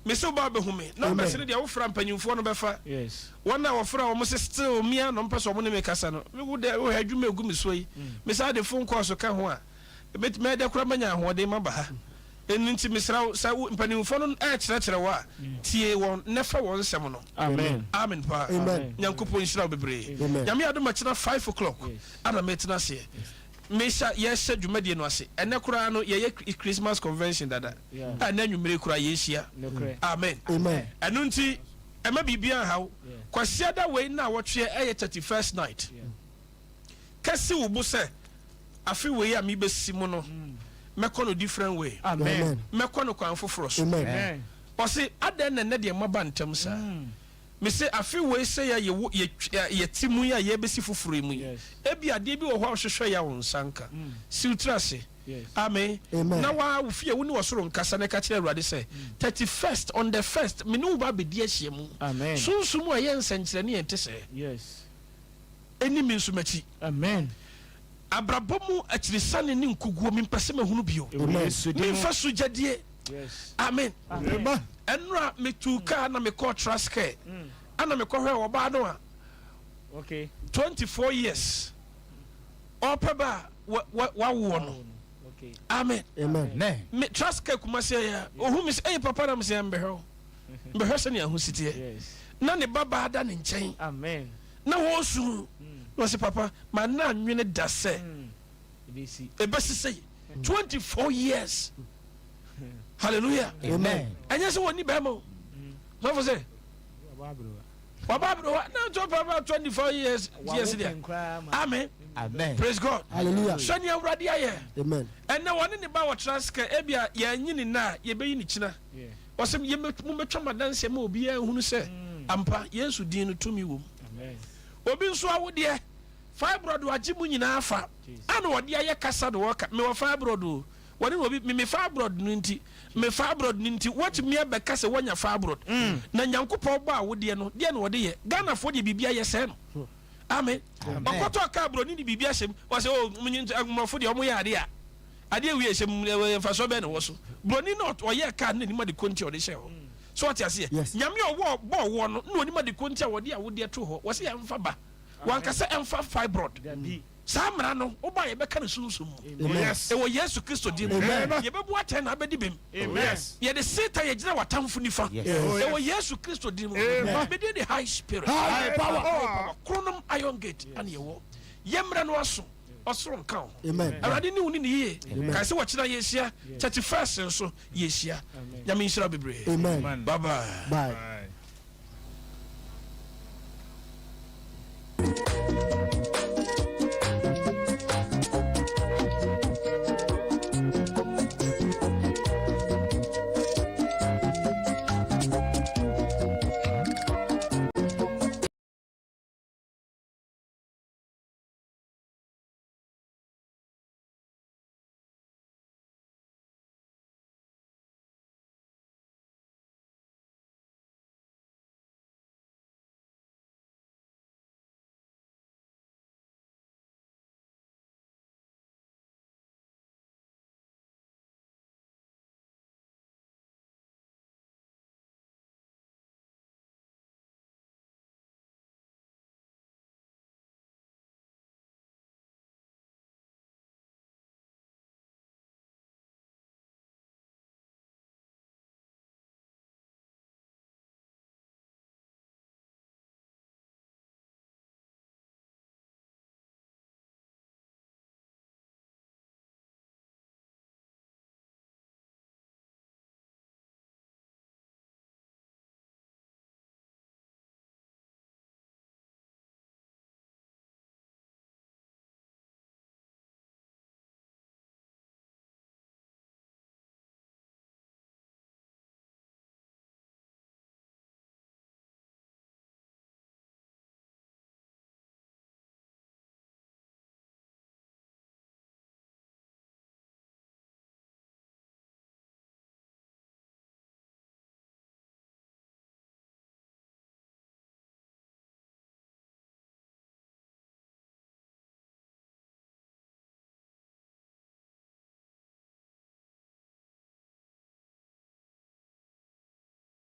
Mese woba a wobɛhu me. Numbers no deɛ wofra mpanyinfoɔ no bɛfa. Yes. Wɔn a wɔfrɛ wɔn se still me a na wɔmpɛ sɛ wɔn ne me kasa no. Me wo dɛ wohwɛ adwuma egu me soɔ yi. Me saa de phone calls ka ho a mɛtumi ɛdɛ koraa manya ahoɔden maba ha. Ɛno nti mesrɛ wo sɛ wo mpanimfoɔ no ɛrekyerɛkyerɛ wo a tie wɔn na fa wɔn nsɛm no. Amen. Amen paa. Amen. Nyankopɔn nhyira wo bebree. Amen. Nyame adom akyena 5 o'clock ana mɛtena aseɛ. Mehyɛ yɛhyɛ dwumadie no ase. Ɛnɛ koraa no yɛyɛ Christmas convention dada. A ɛnɛ anwummere koraa yɛhyia. Amen. Amen. Ɛno nti ɛma biribiara nha wo. Kwasiada wei na wɔtweɛ ɛyɛ 31st night. Kɛsi wo bo sɛ afe wei a mebɛsi mu no mɛkɔ no different way. Amen. Mɛkɔ no kwan foforɔ so. Amen. Ɔse adɛn na ɛnɛ deɛ moaba ntɛm saa? Mese afe wei sɛ yɛ yɛ yɛte mu yi a yɛbɛsi foforɔ yi mu yi. Ebi adeɛ bi wɔ hɔ a wohwehwɛ yɛ a wo nsa nka. Si wo tiri ase. Amen. Amen. Na waa wo fie wo ne ɔsoro nkasa na ɛka kyerɛ Awurade sɛ 31st on the first me ne wo ba abɛdi ahyia mu. Amen. Sunsum a ɛyɛ nsɛnkyerɛnne yɛn te sɛ. Ɛni me nso m'akyi. Amen. Abrabɔ mu akyirisane ne nkuguo mempɛ sɛ mahunu bio. Memfa so gyadie. Amen. Ɛnora metuu kaa na mekɔɔ Trascare ana mekɔhwɛ ɔbaa no a 24 years ɔpɛ ba a wawoɔ no. Amen. Amen. Me trust ka Kumasi ɛyɛ ohun mi sɛ ɛyɛ papa na mi sɛ mbɛhwɛ o mbɛhwɛ sɛ nea ho si teɛ na ne ba baa da ne nkyɛn na wɔresu na ɔsɛ papa ma na anwene da sɛ ebesi sɛ 24 years. Hallelujah. Amen. Ɛnyɛ sɛ wɔn ni bɛrima o. Sɔfo sɛ waba aberewa na nso papa 24 years years deɛ. Amen. Amen. Praise God. Hallelujah. Sɛ nea Awurade ayɛ. Amen. Ɛnɛ wɔne ne ba wɔtra sika ebi a yɛanyi ne nna a yɛbɛyi ne kyina. Ɔsɛ yɛmɛtwa ma danseɛ ma obiara nhunu sɛ ampa Yesu din no tumi wɔ mu. Obi nso awodeɛ fibroid agye mu nyinaa fa ana wɔde ayɛ kasa na wɔka mewɔ fibroid o. Wɔne na obi me me fibroid no nti me fibroid no nti wɔtumi abɛka sɛ wɔnya fibroid mm. Na Nyankopɔn bɔ awodeɛ no deɛ na wɔde yɛ Ghanafoɔ deɛ biribi ayɛ sɛɛ no hmm. Amen. Ɔkɔtɔ kaa buroni de biribi ahyɛ mu wɔsɛ o oh, mmorɔfo deɛ wɔn yɛ adeɛ a adeɛ wie hyɛ mu mfasoɔ bɛn na wɔ so buroni na ɔyɛ kaa no n'anim ade konti a ɔde hyɛ hɔ so ɔte aseɛ nyame ɔwɔ bɔɔ wɔ no na onim ade konti a wɔde awodeɛ to hɔ wɔsɛ yɛmfa ba wankasa ɛmfa fibroid. Saa mmara no, woba a yɛbɛka no sunsum mu. Ɛwɔ Yesu Kristo din mu. Yɛbɛbu atɛn na abɛdi bem. Yɛde Satan yɛgyina w'atamfo nifa. Ɛwɔ Yesu Kristo din mu. Me din de High Spirit. High Power. Kronom Iron Gate ana yɛwɔ. Yɛ mmerɛ no aso. Ɔsoro nka wo. Awurade ne wo ne ne yie. Kae sɛ wɔkyena yɛhyia. 31st nso yɛhyia. Nyame nhyira bebree. Bye bye. Bye.